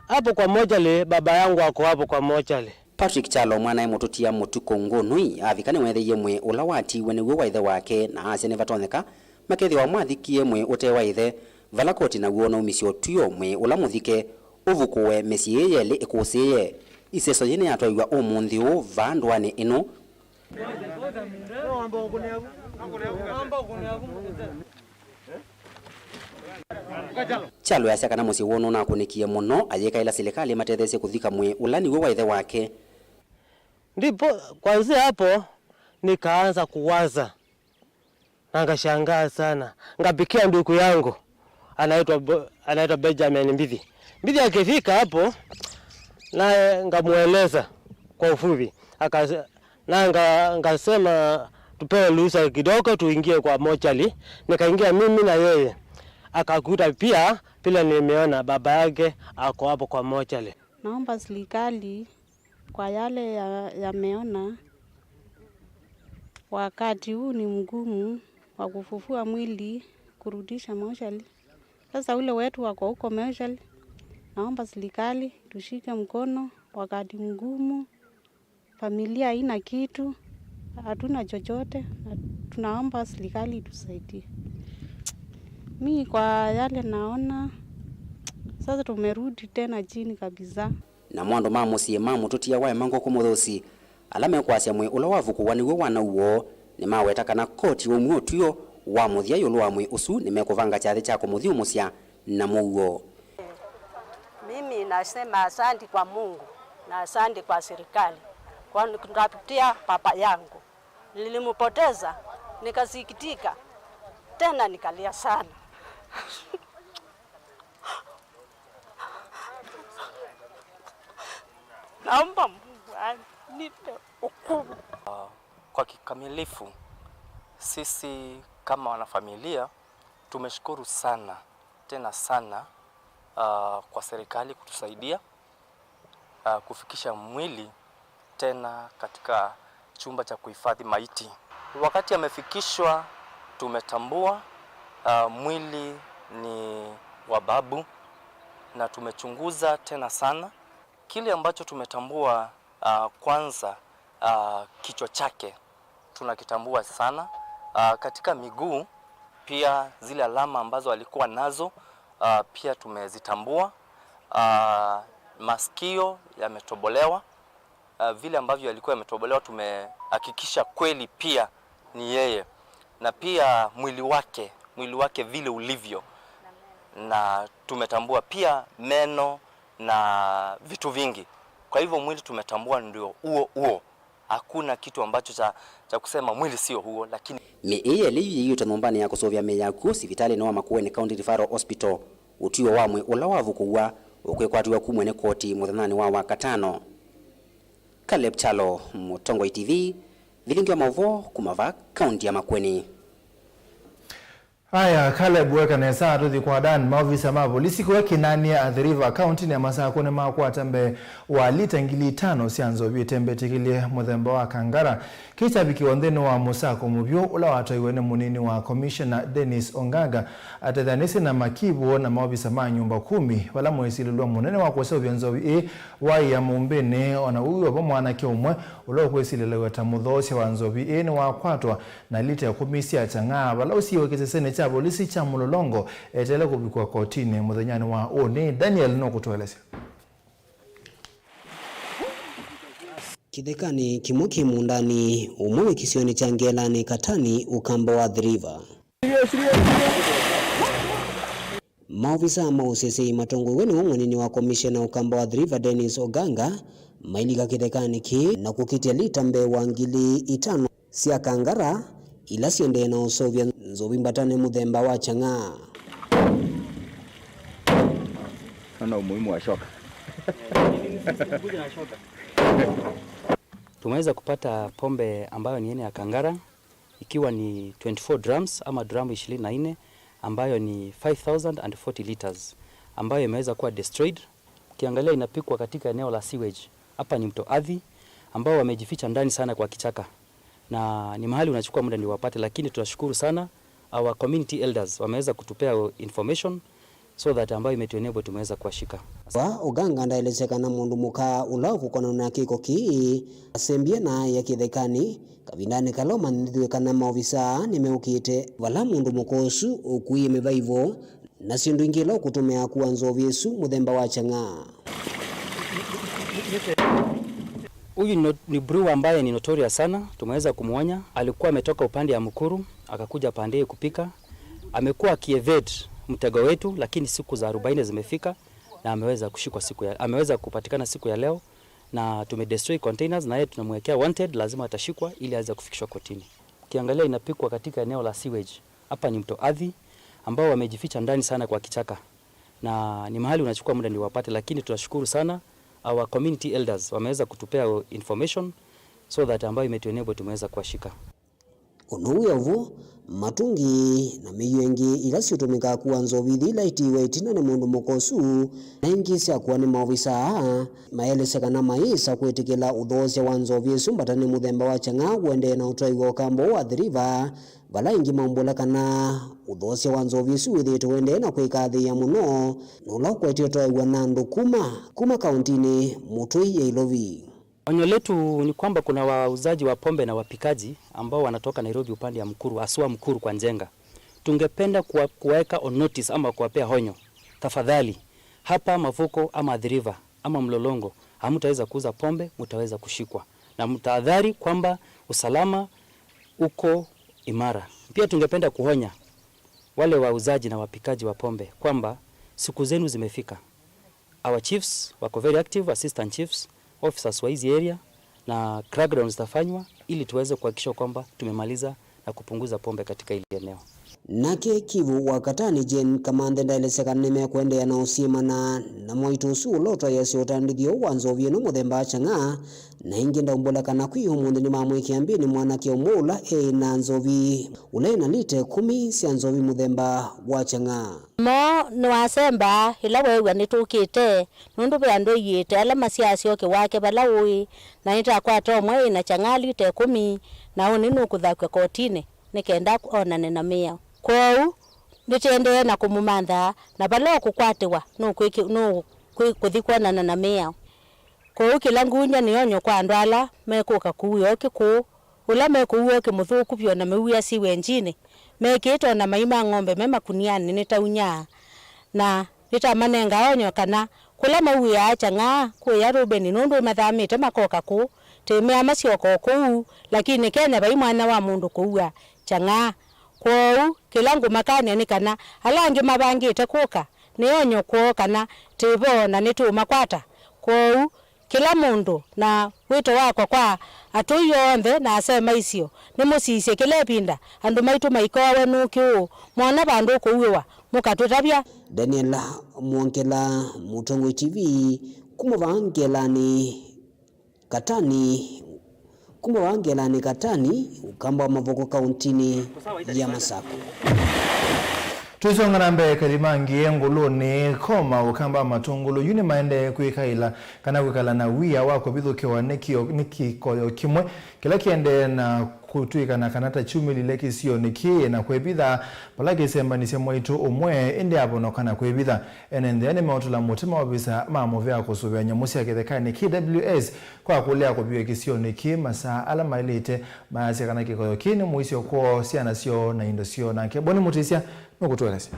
hapo kwa mochari baba yangu ako hapo kwa mochari. Patrick Kyalo, mwanae mũtũtia Mũtukũ Ngũnũi, avika nĩweethĩie mwĩĩ ũla watiiwe nĩw'o wa ĩthe wake, na asya nĩvatonyeka makethĩwa mathikie mwĩĩ ũte wa ĩthe, vala koti naw'o naumisye ũtw'ĩo mwĩĩ ũla mũthike ũvukũwe mĩsyĩ ĩĩ yelĩ ĩkũsĩĩe. Ĩseso yĩĩ nĩyatwaĩw'a ũmũnthĩ ũũ vaa ndũanĩ ĩno. Kyalo easya kana mũsyĩ woo nũnakũnĩkie mũno, ayĩkaĩla silikalĩ ĩmatetheesye kũthika mwĩĩ ũla nĩw'o wa ĩthe wake. Ndipo kuanzia hapo nikaanza kuwaza na ngashangaa sana. Ngapikia ndugu yangu anaitwa Bo- anaitwa Benjamin Mbithi. Mbithi akifika hapo, naye ngamweleza kwa ufupi. Akase- na nga- ngasema tupewe ruhusa kidogo tuingie kwa mochari. Nikaingia mimi na yeye, akakuta pia vile nimeona baba yake ako hapo kwa mochari. Naomba serikali kwa yale ya- yameona, wakati huu ni mgumu wa kufufua mwili kurudisha mochari. Sasa ule wetu wako huko mochari, naomba serikali tushike mkono, wakati mgumu, familia haina kitu, hatuna chochote, na tunaomba serikali itusaidie. Mi kwa yale naona, sasa tumerudi tena chini kabisa. Namo andũ ma mũsyĩ ma mũtũtia Waema Ngoko Mũthũsi, ala mekwasya mwĩĩ ũla wavukũwa nĩw'o wa nau woo, nĩmaweta kana koti waumw'a ũtw'ĩo wa mũthya ĩũlũ wa mwĩĩ ũsu, nĩmekũvanga kyathĩ kya kũmũthyũmũsya na mũuo. Mimi nasema asante kwa Mungu na asante kwa serikali kwa kutafutia baba yangu. Nilimpoteza, nikasikitika, tena nikalia sana. Naomba Mungu anipe ukuu. Kwa kikamilifu, sisi kama wanafamilia tumeshukuru sana, tena sana, ah, kwa serikali kutusaidia, ah, kufikisha mwili tena katika chumba cha kuhifadhi maiti. Wakati amefikishwa Tumetambua, ah, mwili ni wa babu na tumechunguza tena sana. Kile ambacho tumetambua, ah, kwanza, ah, kichwa chake tunakitambua sana. Ah, katika miguu pia zile alama ambazo alikuwa nazo, ah, pia tumezitambua. Ah, masikio yametobolewa. Ah, vile ambavyo yalikuwa yametobolewa tumehakikisha kweli pia ni yeye, na pia mwili wake, mwili wake vile ulivyo, na tumetambua pia meno na vitu vingi. Kwa hivyo mwili tumetambua ndio huo huo, hakuna kitu ambacho cha, cha kusema mwili sio huo, lakini Mĩĩ ĩĩ elĩ yu yĩiĩtwe nyũmbanĩ ya kũsũvĩa mĩĩ ya akw'ũ sivitalĩnĩ wa Makueni County Referral Hospital, ũtw'ĩo wa mwĩĩ ũla wavukũw'a ũkwĩkwatĩw'a kumw'a nĩ koti mũthenyanĩ wa Wakatano. Caleb Kyalo, Mũtongoi T V, vilingi wa maũvoo kuma vaa kaunti ya Makueni. Aya, Caleb weka nesa. Tũthi kwa Dan. Maovisa ma volisi kũya Kinanie, Athi River, kauntinĩ ya Masakũ nĩmakwata mbee wa lita ngili itano sya nzovi ĩtembetĩkĩlye mũthemba wa kangara. Kĩĩ kyavikiwa nthĩnĩ wa mũsako mũvyũ ũla watwaiwe nĩ mũnini wa Commissioner Dennis Onganga atethanĩsye na makivũ na maovisa ma nyũmba kumi, vala mwĩsilĩlw'a mũnene wa kũseũvya nzovi ĩĩ waĩa mũmbĩnĩ. O na ũu wĩ o vo, mwanake ũmwe ũla ũkwĩsilĩlaw'a ta mũthoosya wa nzovi ĩĩ nĩwakwatwa na lita ĩkũmi sya kyang'aa vala ũsiĩwe kĩsesenĩ kya volisi kya Mũlolongo eteele kũvikwa kotinĩ mũthenyanĩ wa ũnĩ. Daniel nũkũtũelesya. Kĩthekanĩ kĩmwe kĩ mũũndanĩ ũmwe wĩ kĩsionĩ kya Ngelani, Katani, ũkamba wa Athi River. Maovisa ma ũseseĩ matongoew'e nĩwe mũnini wa komishena ũkamba wa Athi River, Dennis Oganga, mailika kĩthekanĩ kĩĩ na kũkĩtya lita mbee wa ngili itano sya kangara ila syendee na ũseũvya nzovi mbatanĩ mũthemba wa kyang'aa. Naona umuhimu wa shoka. Tumeweza kupata pombe ambayo ni aina ya kangara, ikiwa ni twenty-four drums ama dramu ishirini na nne, ambayo ni five thousand and forty liters, ambayo imeweza kuwa destroyed. Ukiangalia inapikwa katika eneo la sewage. Hapa ni mto Athi, ambao wamejificha ndani sana kwa kichaka. Na ni mahali unachukua muda ndio wapate, lakini tunashukuru sana our community elders wameweza kutupea information so that ambayo imetuenable tumeweza kuwashika. Wa Oganga ndaelesya kana mũndũ mũka ũla ũkũkonana na kĩko kĩĩ asembie na aĩa kĩthekanĩ kavindanĩ kala ũmanyĩthw'e kana maovisa nĩmeũkĩte vala mũndũ mũka ũsu ũkuie mĩvaivo na syĩndũ ingĩ ila ũkũtũmĩa kua nzovi ĩsu mũthemba wa kyang'aa. Huyu ni not-, ni brewer ambaye ni notorious sana. Tumeweza kumwonya, alikuwa ametoka upande ya Mukuru akakuja pande hii kupika. Amekuwa akievade mtego wetu, lakini siku za arobaini zimefika na ameweza kushikwa siku ya, ameweza kupatikana siku ya leo, na tumedestroy containers, na yeye tunamwekea wanted, lazima atashikwa ili aweze kufikishwa kotini. Ukiangalia inapikwa katika eneo la sewage. Hapa ni mto Athi ambao wamejificha ndani sana kwa kichaka, na ni mahali unachukua muda ndio wapate, lakini tunashukuru sana our community elders wameweza kutupea information so that ambayo imetuenable tumeweza kuwashika. Ũndũ wĩ o vo, matungi na mĩio ĩngĩ ila syĩtũmĩkaa kua nzovi ithi ila itiiwe ĩtina nĩ mũndũ mũka ũsu na ingĩ syakua nĩ maovisa aa, maelesya kana mayĩsa kwĩtĩkĩla ũthoosya wa nzovi ĩsu mbatanĩ mũthemba wa kyang'aa ũendee na ũtwaĩwa ũkamba ũũ wa Athi River, vala aingĩ maumbũla kana ũthoosya wa nzovi ĩsu wĩthĩĩtwe ũendee na kwĩkathĩĩa mũno, na ũla ũkwetye ũtwaĩwa na andũ kuma, kuma kauntinĩ mũtũi ya Ilovi. Onyo letu ni kwamba kuna wauzaji wa pombe na wapikaji ambao wanatoka Nairobi upande ya Mukuru, haswa Mukuru kwa Njenga. Tungependa kuwa-, kuwaeka on notice ama kuwapea honyo. Tafadhali, hapa Mavuko ama Athi River ama Mlolongo, hamtaweza kuuza pombe, mtaweza kushikwa. Na mtahadhari kwamba usalama uko imara. Pia tungependa kuonya wale wauzaji na wapikaji wa pombe kwamba siku zenu zimefika. Our chiefs wako very active, assistant chiefs, officers wa hizi area, na crackdown zitafanywa ili tuweze kuhakikisha kwamba tumemaliza na kupunguza pombe katika hili eneo. Nake Kivu wa Katani Jane Kamanthe ndaelesya kana nĩmekũendeea na ũsiĩmana na mwaitũ ũsu ũla ũtwaĩasya ũtandĩthyo wa nzovi ĩno mũthemba wa kyang'aa, na ĩngĩ ndaumbũla kana kwĩ ũmũnthĩ nĩmamwĩkĩa mbĩnĩ mwanake ũmwe ũla eĩ na nzovi, ũla ena lita ĩkũmi sya nzovi mũthemba wa kyang'aa. Mo nĩwasemba ĩla weew'a nĩtũkĩte, nũndũ ve andũ aiĩte ala masyaasya ũkĩ wake vala ũĩ, na nĩtakwata ũmwe ĩna kyang'aa lita ĩkũmi, na ũnĩ nũkũthakw'a kotinĩ. nĩ kenda onane na mĩao. Kwoou nĩtĩendee na kũmũmantha, na vala ũkũkwatĩwa nũkwĩkĩ-, nũkwĩ-, kũthi kwonana na mĩao. Kwoou kĩla ngũny'a nĩ onyo kwa andũ ala mekũka kũu ĩokĩ kũũ, ũla mekũua ũkĩ mũthũku vyũ na mĩw'ĩa syĩ wenjinĩ, mekĩĩte o na mai ma ng'ombe me makunianĩ nĩ ta unyaa. Na nĩtamanenga onyo kana kũla mauĩaa Kyang'aa kũya Rubeni, nũndũ nĩmathamĩte makoka kũũ. Tĩmea masyoka o kũu, lakini Kenya vai mwanya wa mũndũ kũua Kyang'aa. Kwoou kĩla ngũmakany'a nĩ kana ala angĩ mavangĩte kũka, nĩ onyo kwoo kana twĩ vo na nĩtũũmakwata. Kwoou kĩla mũndũ, na wĩto wakwa kwa atũi onthe na asee ma isio, nĩmũsisye kĩla ĩvinda andũ maitũ maikoawe nũkĩ ũũ, mwona vandũ ũkũuĩwa, mũkatũtavya. Daniel Mwongela, Mũtongoi T V, kuma vaa Ngelanĩ Katani, kuma vaa Ngelanĩ Katani, Ũkamba wa Mavoko, kauntinĩ ya Masakũ. Tũisonga na mbee, Kalimangi ngũlũnĩ, Koma, Ũkamba wa Matũngũlũ yu nĩmaendee kwĩkaĩla kana kwĩkala na wia wa kũvithũkĩwa nĩ kĩo-, nĩ kĩkoyo kĩmwe kĩla kĩendee na kũtw'ĩkana kana ta kyumĩlile kĩsionĩ kĩĩ na kwĩvitha vala kĩsembanisye mwaitũ ũmwe, ĩndĩ avonoka na kwĩvitha. Ene nthĩ nĩmeũtũla mũtĩ maovisa ma mũvea kũsũvĩa nyamũ sya kĩthekanĩ, K W S, kwa kũlea kũviw'a kĩsionĩ kĩĩ masaa ala maĩlĩte. Mayasya kana kĩkoyo kĩĩ nĩ mũisyo kwoo, syana syoo na indo syoo. Nake Boni Mũtĩsya nũkũtũelesya.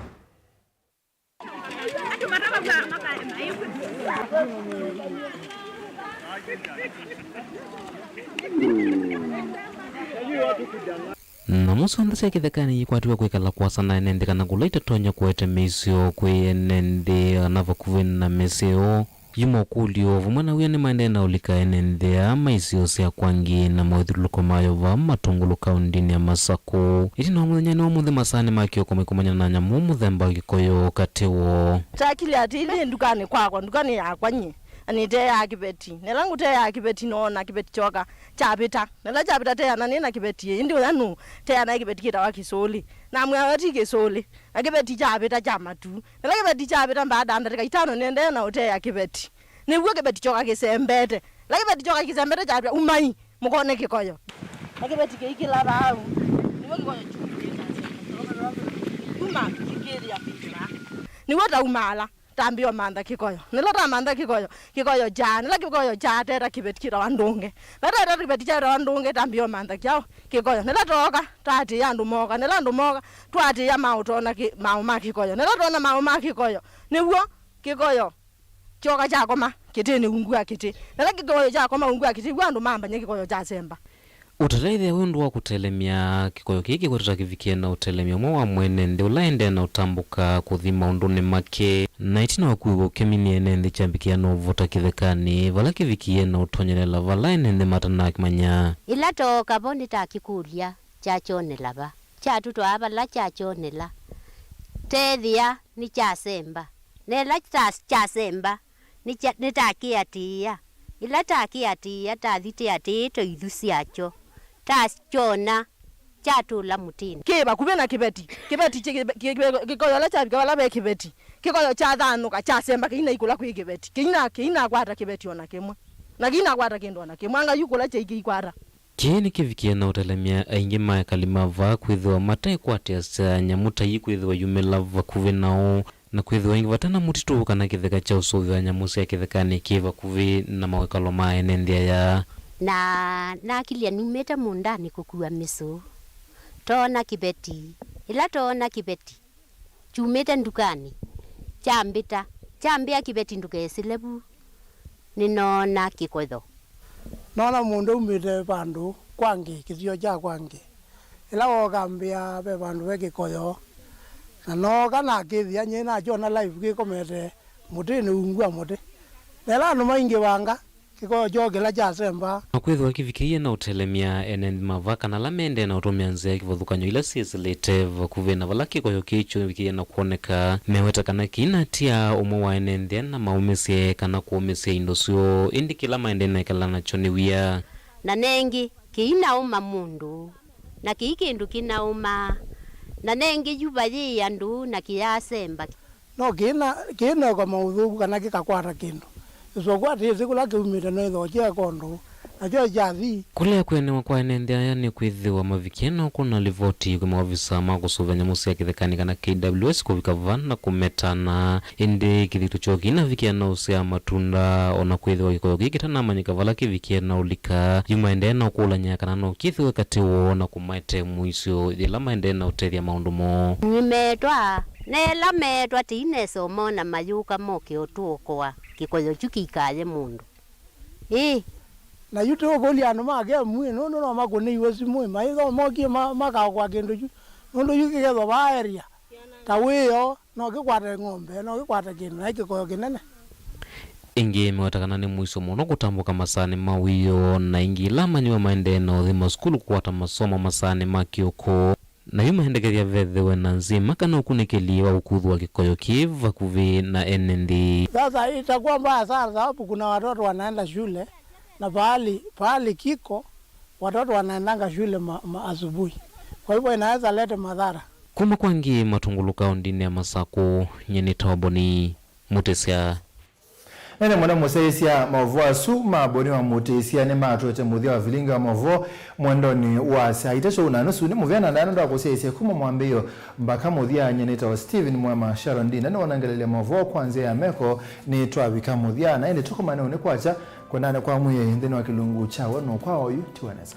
Nyamũ syonthe sya kĩthekanĩ ikwatiwe kwĩkala kũasa na ene nthĩ kana kũla itatonya kũete mĩisyo kwĩ ene nthĩ kana vakuvĩ na mĩsyĩ yoo. Yu mokũlyo vamwe na wia nĩmaendee na ũlika ene nthĩ aa ma isio sya Kwangi na mawĩthyũlũlũko mayo vaa Matũngũlũ kaũndĩnĩ ya Masakũ. Ĩtina wa mũthenya nĩ wa mũnthĩ masaanĩ ma kĩoko maikomany'a na nyamũ mũthemba wa kĩkoyo katĩ woo. Takilya atĩĩ, nĩ ndukanĩ kwakwa, ndukanĩ yakwa nyie, na nĩteeaa kĩveti. Na ĩla ngũteea kĩveti, noona kĩveti kyoka kyavĩta. Na ĩla kyavĩta teana nĩ na kĩveti, ĩndĩ ũya nũũ? Teana nĩ kĩveti kĩtawa kĩsũlĩ. Na mwĩawa ti kĩsũlĩ. Na kĩveti kyavĩta kya matu. Na ĩla kĩveti kyavĩta, mbaada ndatĩka itano nĩendee na ũteea kĩveti. Nĩw'o kĩveti kyoka kĩsembete. Ĩla kĩveti kyoka kĩsembete kyavya, umai, mũkone kĩkoyo. Na kĩveti kĩikĩla vau. Nĩw'o kĩkoyo kyumĩte. Uma, kĩkĩthĩa kĩkĩla. Nĩw'o taumaala, tambĩa ũmantha kĩkoyo. Nĩla tamantha kĩkoyo, kĩkoyo kyaa. Nĩla kĩkoyo kyateta kĩveti kĩtawa ndũnge. Na teta kĩveti kyatawa ndũnge, tambĩa ũmantha kyaũ? Kĩkoyo. Nĩla tooka, twatĩĩa andũ mooka. Nĩla andũ mooka, twatĩĩa maũtona kĩ-, maũ ma kĩkoyo. Nĩla twona maũ ma kĩkoyo, nĩw'o kĩkoyo kyoka kyakoma kĩtĩnĩ ungu wa kĩtĩ. Na ĩla kĩkoyo kyakoma ungu wa kĩtĩ, w'o andũ mambany'a kĩkoyo kyasemba. Ũtalaĩthĩa wĩ ũndũ wa kũtelemya kĩkoyo kĩĩ kĩkwetwe ta kĩvikĩe na ũtelemya ũmwe wa mwene nthĩ ũla aendee na ũtambũka kũthi maũndũnĩ make. Na ĩtina wa kuĩw'a ũkemi nĩ ene nthĩ kyambĩkĩĩa na ũvota kĩthekanĩ, vala kĩvikĩie na ũtonyelela vala ene nthĩ matanakĩmanya. Ĩla tooka vo nĩtakĩkũlya, kyakyonela va? Kyatũtwaa vala kyakyonela, teethĩa nĩkyasemba. Na ĩla ta-, kyasemba, nĩkya-, nĩtakĩatĩĩa. Ĩla takĩatĩĩa, tathi tĩatĩĩtwe ithu syakyo, takyona kyatũla mũtĩnĩ. Kĩ vakuvĩ na kĩveti. Kĩveti kĩ-, kĩ-, kĩ-, kĩkoyo ĩla kyavika vala ve kĩveti, kĩkoyo kyathanũka, kyasemba, kĩinaikũla kwĩ kĩveti. Kĩina-, kĩinakwata kĩveti o na kĩmwe. Na kĩinakwata kĩndũ o na kĩmwe. Anga yu kũla kyaikĩikwata. Kĩĩ nĩkĩvikie na ũtelemya aingĩ ma ekali ma vaa kwĩthĩwa matekwatĩasya nyamũ ta ii kwĩthĩwa yumĩla vakuvĩ nao, na kwĩthĩwa ĩngĩ vate na mũtitũ kana kĩtheka kya ũsũvĩa nyamũ sya kĩthekanĩ kĩ vakuvĩ na mawĩkalo ma ene nthĩ aya. Na nakilya numĩte mũũndanĩ kũkua mĩsũũ, toona kĩveti. Ĩla toona kĩveti, kyumĩte ndukanĩ, kyambĩta, kyambĩa kĩveti, ndũkesĩle vu, nĩnoona kĩkoyo. Noona mũndũ aumĩte vandũ kwangĩ, kĩthio kya kwangĩ. Ĩla wooka ambĩa ve vandũ ve kĩkoyo, na nooka nakĩthĩa nyie nakyona live kĩkomete mũtĩnĩ ungu wa mũtĩ. Na ĩla andũ maingĩvanga, kĩkoyo kyoo kĩla kyasemba. Na kwĩthĩwa kĩvikĩie na ũtelemya ene nthĩ ma vaa kana ala mendee na ũtũmĩa nzĩa ya kĩvathũkany'o ila syĩsĩlĩte vakuvĩ na vala kĩkoyo kĩĩ kyũvikĩie na kwoneka, meweta kana kĩinatia ũmwe wa ene nthĩ na maũmĩsye kana kũũmĩsya indo syoo, ĩndĩ kĩla maendee na ĩkala nakyo nĩ wia. Na nengĩ, kĩinaũma mũndũ, na kĩi kĩndũ kĩnaũmaa, na nengĩ yu vayĩ andũ na kĩyasemba. No kĩna, kĩneka maũthũku kana kĩkakwata kĩndũ. Ĩsũku atĩĩsĩ kũla kĩumĩte no ĩthoo kyeka ũndũ, Nakyo kyathi. Kũlea kwĩanĩwa kwa ene nthĩ aya nĩ kwĩthĩwa mavikie na kũna livoti kwĩ maovisa ma kũsũvĩa nyamũ sya kĩthekanĩ kana K W S kũvika vaa na kũmetana. Ĩndĩ kĩthito kyoo kĩinavikia na ũsyaa matunda, o na kwĩthĩwa kĩkoyo kĩĩ kĩtanamanyĩka vala kĩvikie na ũlika, yu maendee na ũkũlany'a kana no kĩthĩwe katĩ woo na kũmaete mũisyo yĩla maendee na ũtethya maũndũ moo. Nĩmeetwa, na ĩla meetwa tĩinesa ũmona mayũka moke ũtũokoa, kĩkoyo kyu kĩikaye mũndũ. Ĩĩ. Na yu tũũkũlya andũ ma kemu ĩ, nũndũ no makũnĩiwe simũ ĩ, maitho mokie ma- makaokoa kĩndũ kyu. Nũndũ yu kĩkethwa vaa area ta wĩoo, no kĩkwate ng'ombe, no kĩkwate kĩndũ, naĩ kĩkoyo kĩnene. Ĩngĩ meweta kana nĩ mũisyo mũno kũtambũka masaanĩ ma wĩoo, na ĩngĩ ĩla amanyĩw'a maendee na ũthi masukulu kũkwata masomo masaanĩ ma kĩoko. Na yu maendekethya vethĩwe na nzima kana ũkunĩkĩli wa ũkuthwa kĩkoyo kĩ vakuvĩ na ene nthĩ. Sasa itakuwa mbaya sana sababu kuna watoto wanaenda shule na pahali, pahali kiko watoto wanaendanga shule ma, ma asubuhi. Kwa hivyo inaweza leta madhara. Kuma kwa angĩ matunguluka ondinĩ ya Masakũ, nye nĩ Toboni Mũtĩsya. Nene mũno mũsyaĩĩsya maũvoo asu ma Boni wa Mũtĩsya nĩmatũete mũthya wa vilingi wa maũvoo mwendonĩ wa saa itatũ na nusu. Nĩ mũvea na ndaenda ndakũsyaĩĩsya kuma mwambĩĩo mbaka mũthya. Nye nĩtawa Stephen Mwema. Sharon Ndinda nĩwonangelelya maũvoo kwa nzĩa ya meko. Nĩtwavika mũthya na ĩndĩ tũkomane ũnĩ kwakya kwendaanĩ kwa mwĩai nthĩnĩ wa kĩlungu kya w'o nũũ kwa oyu. Tiwa nesa.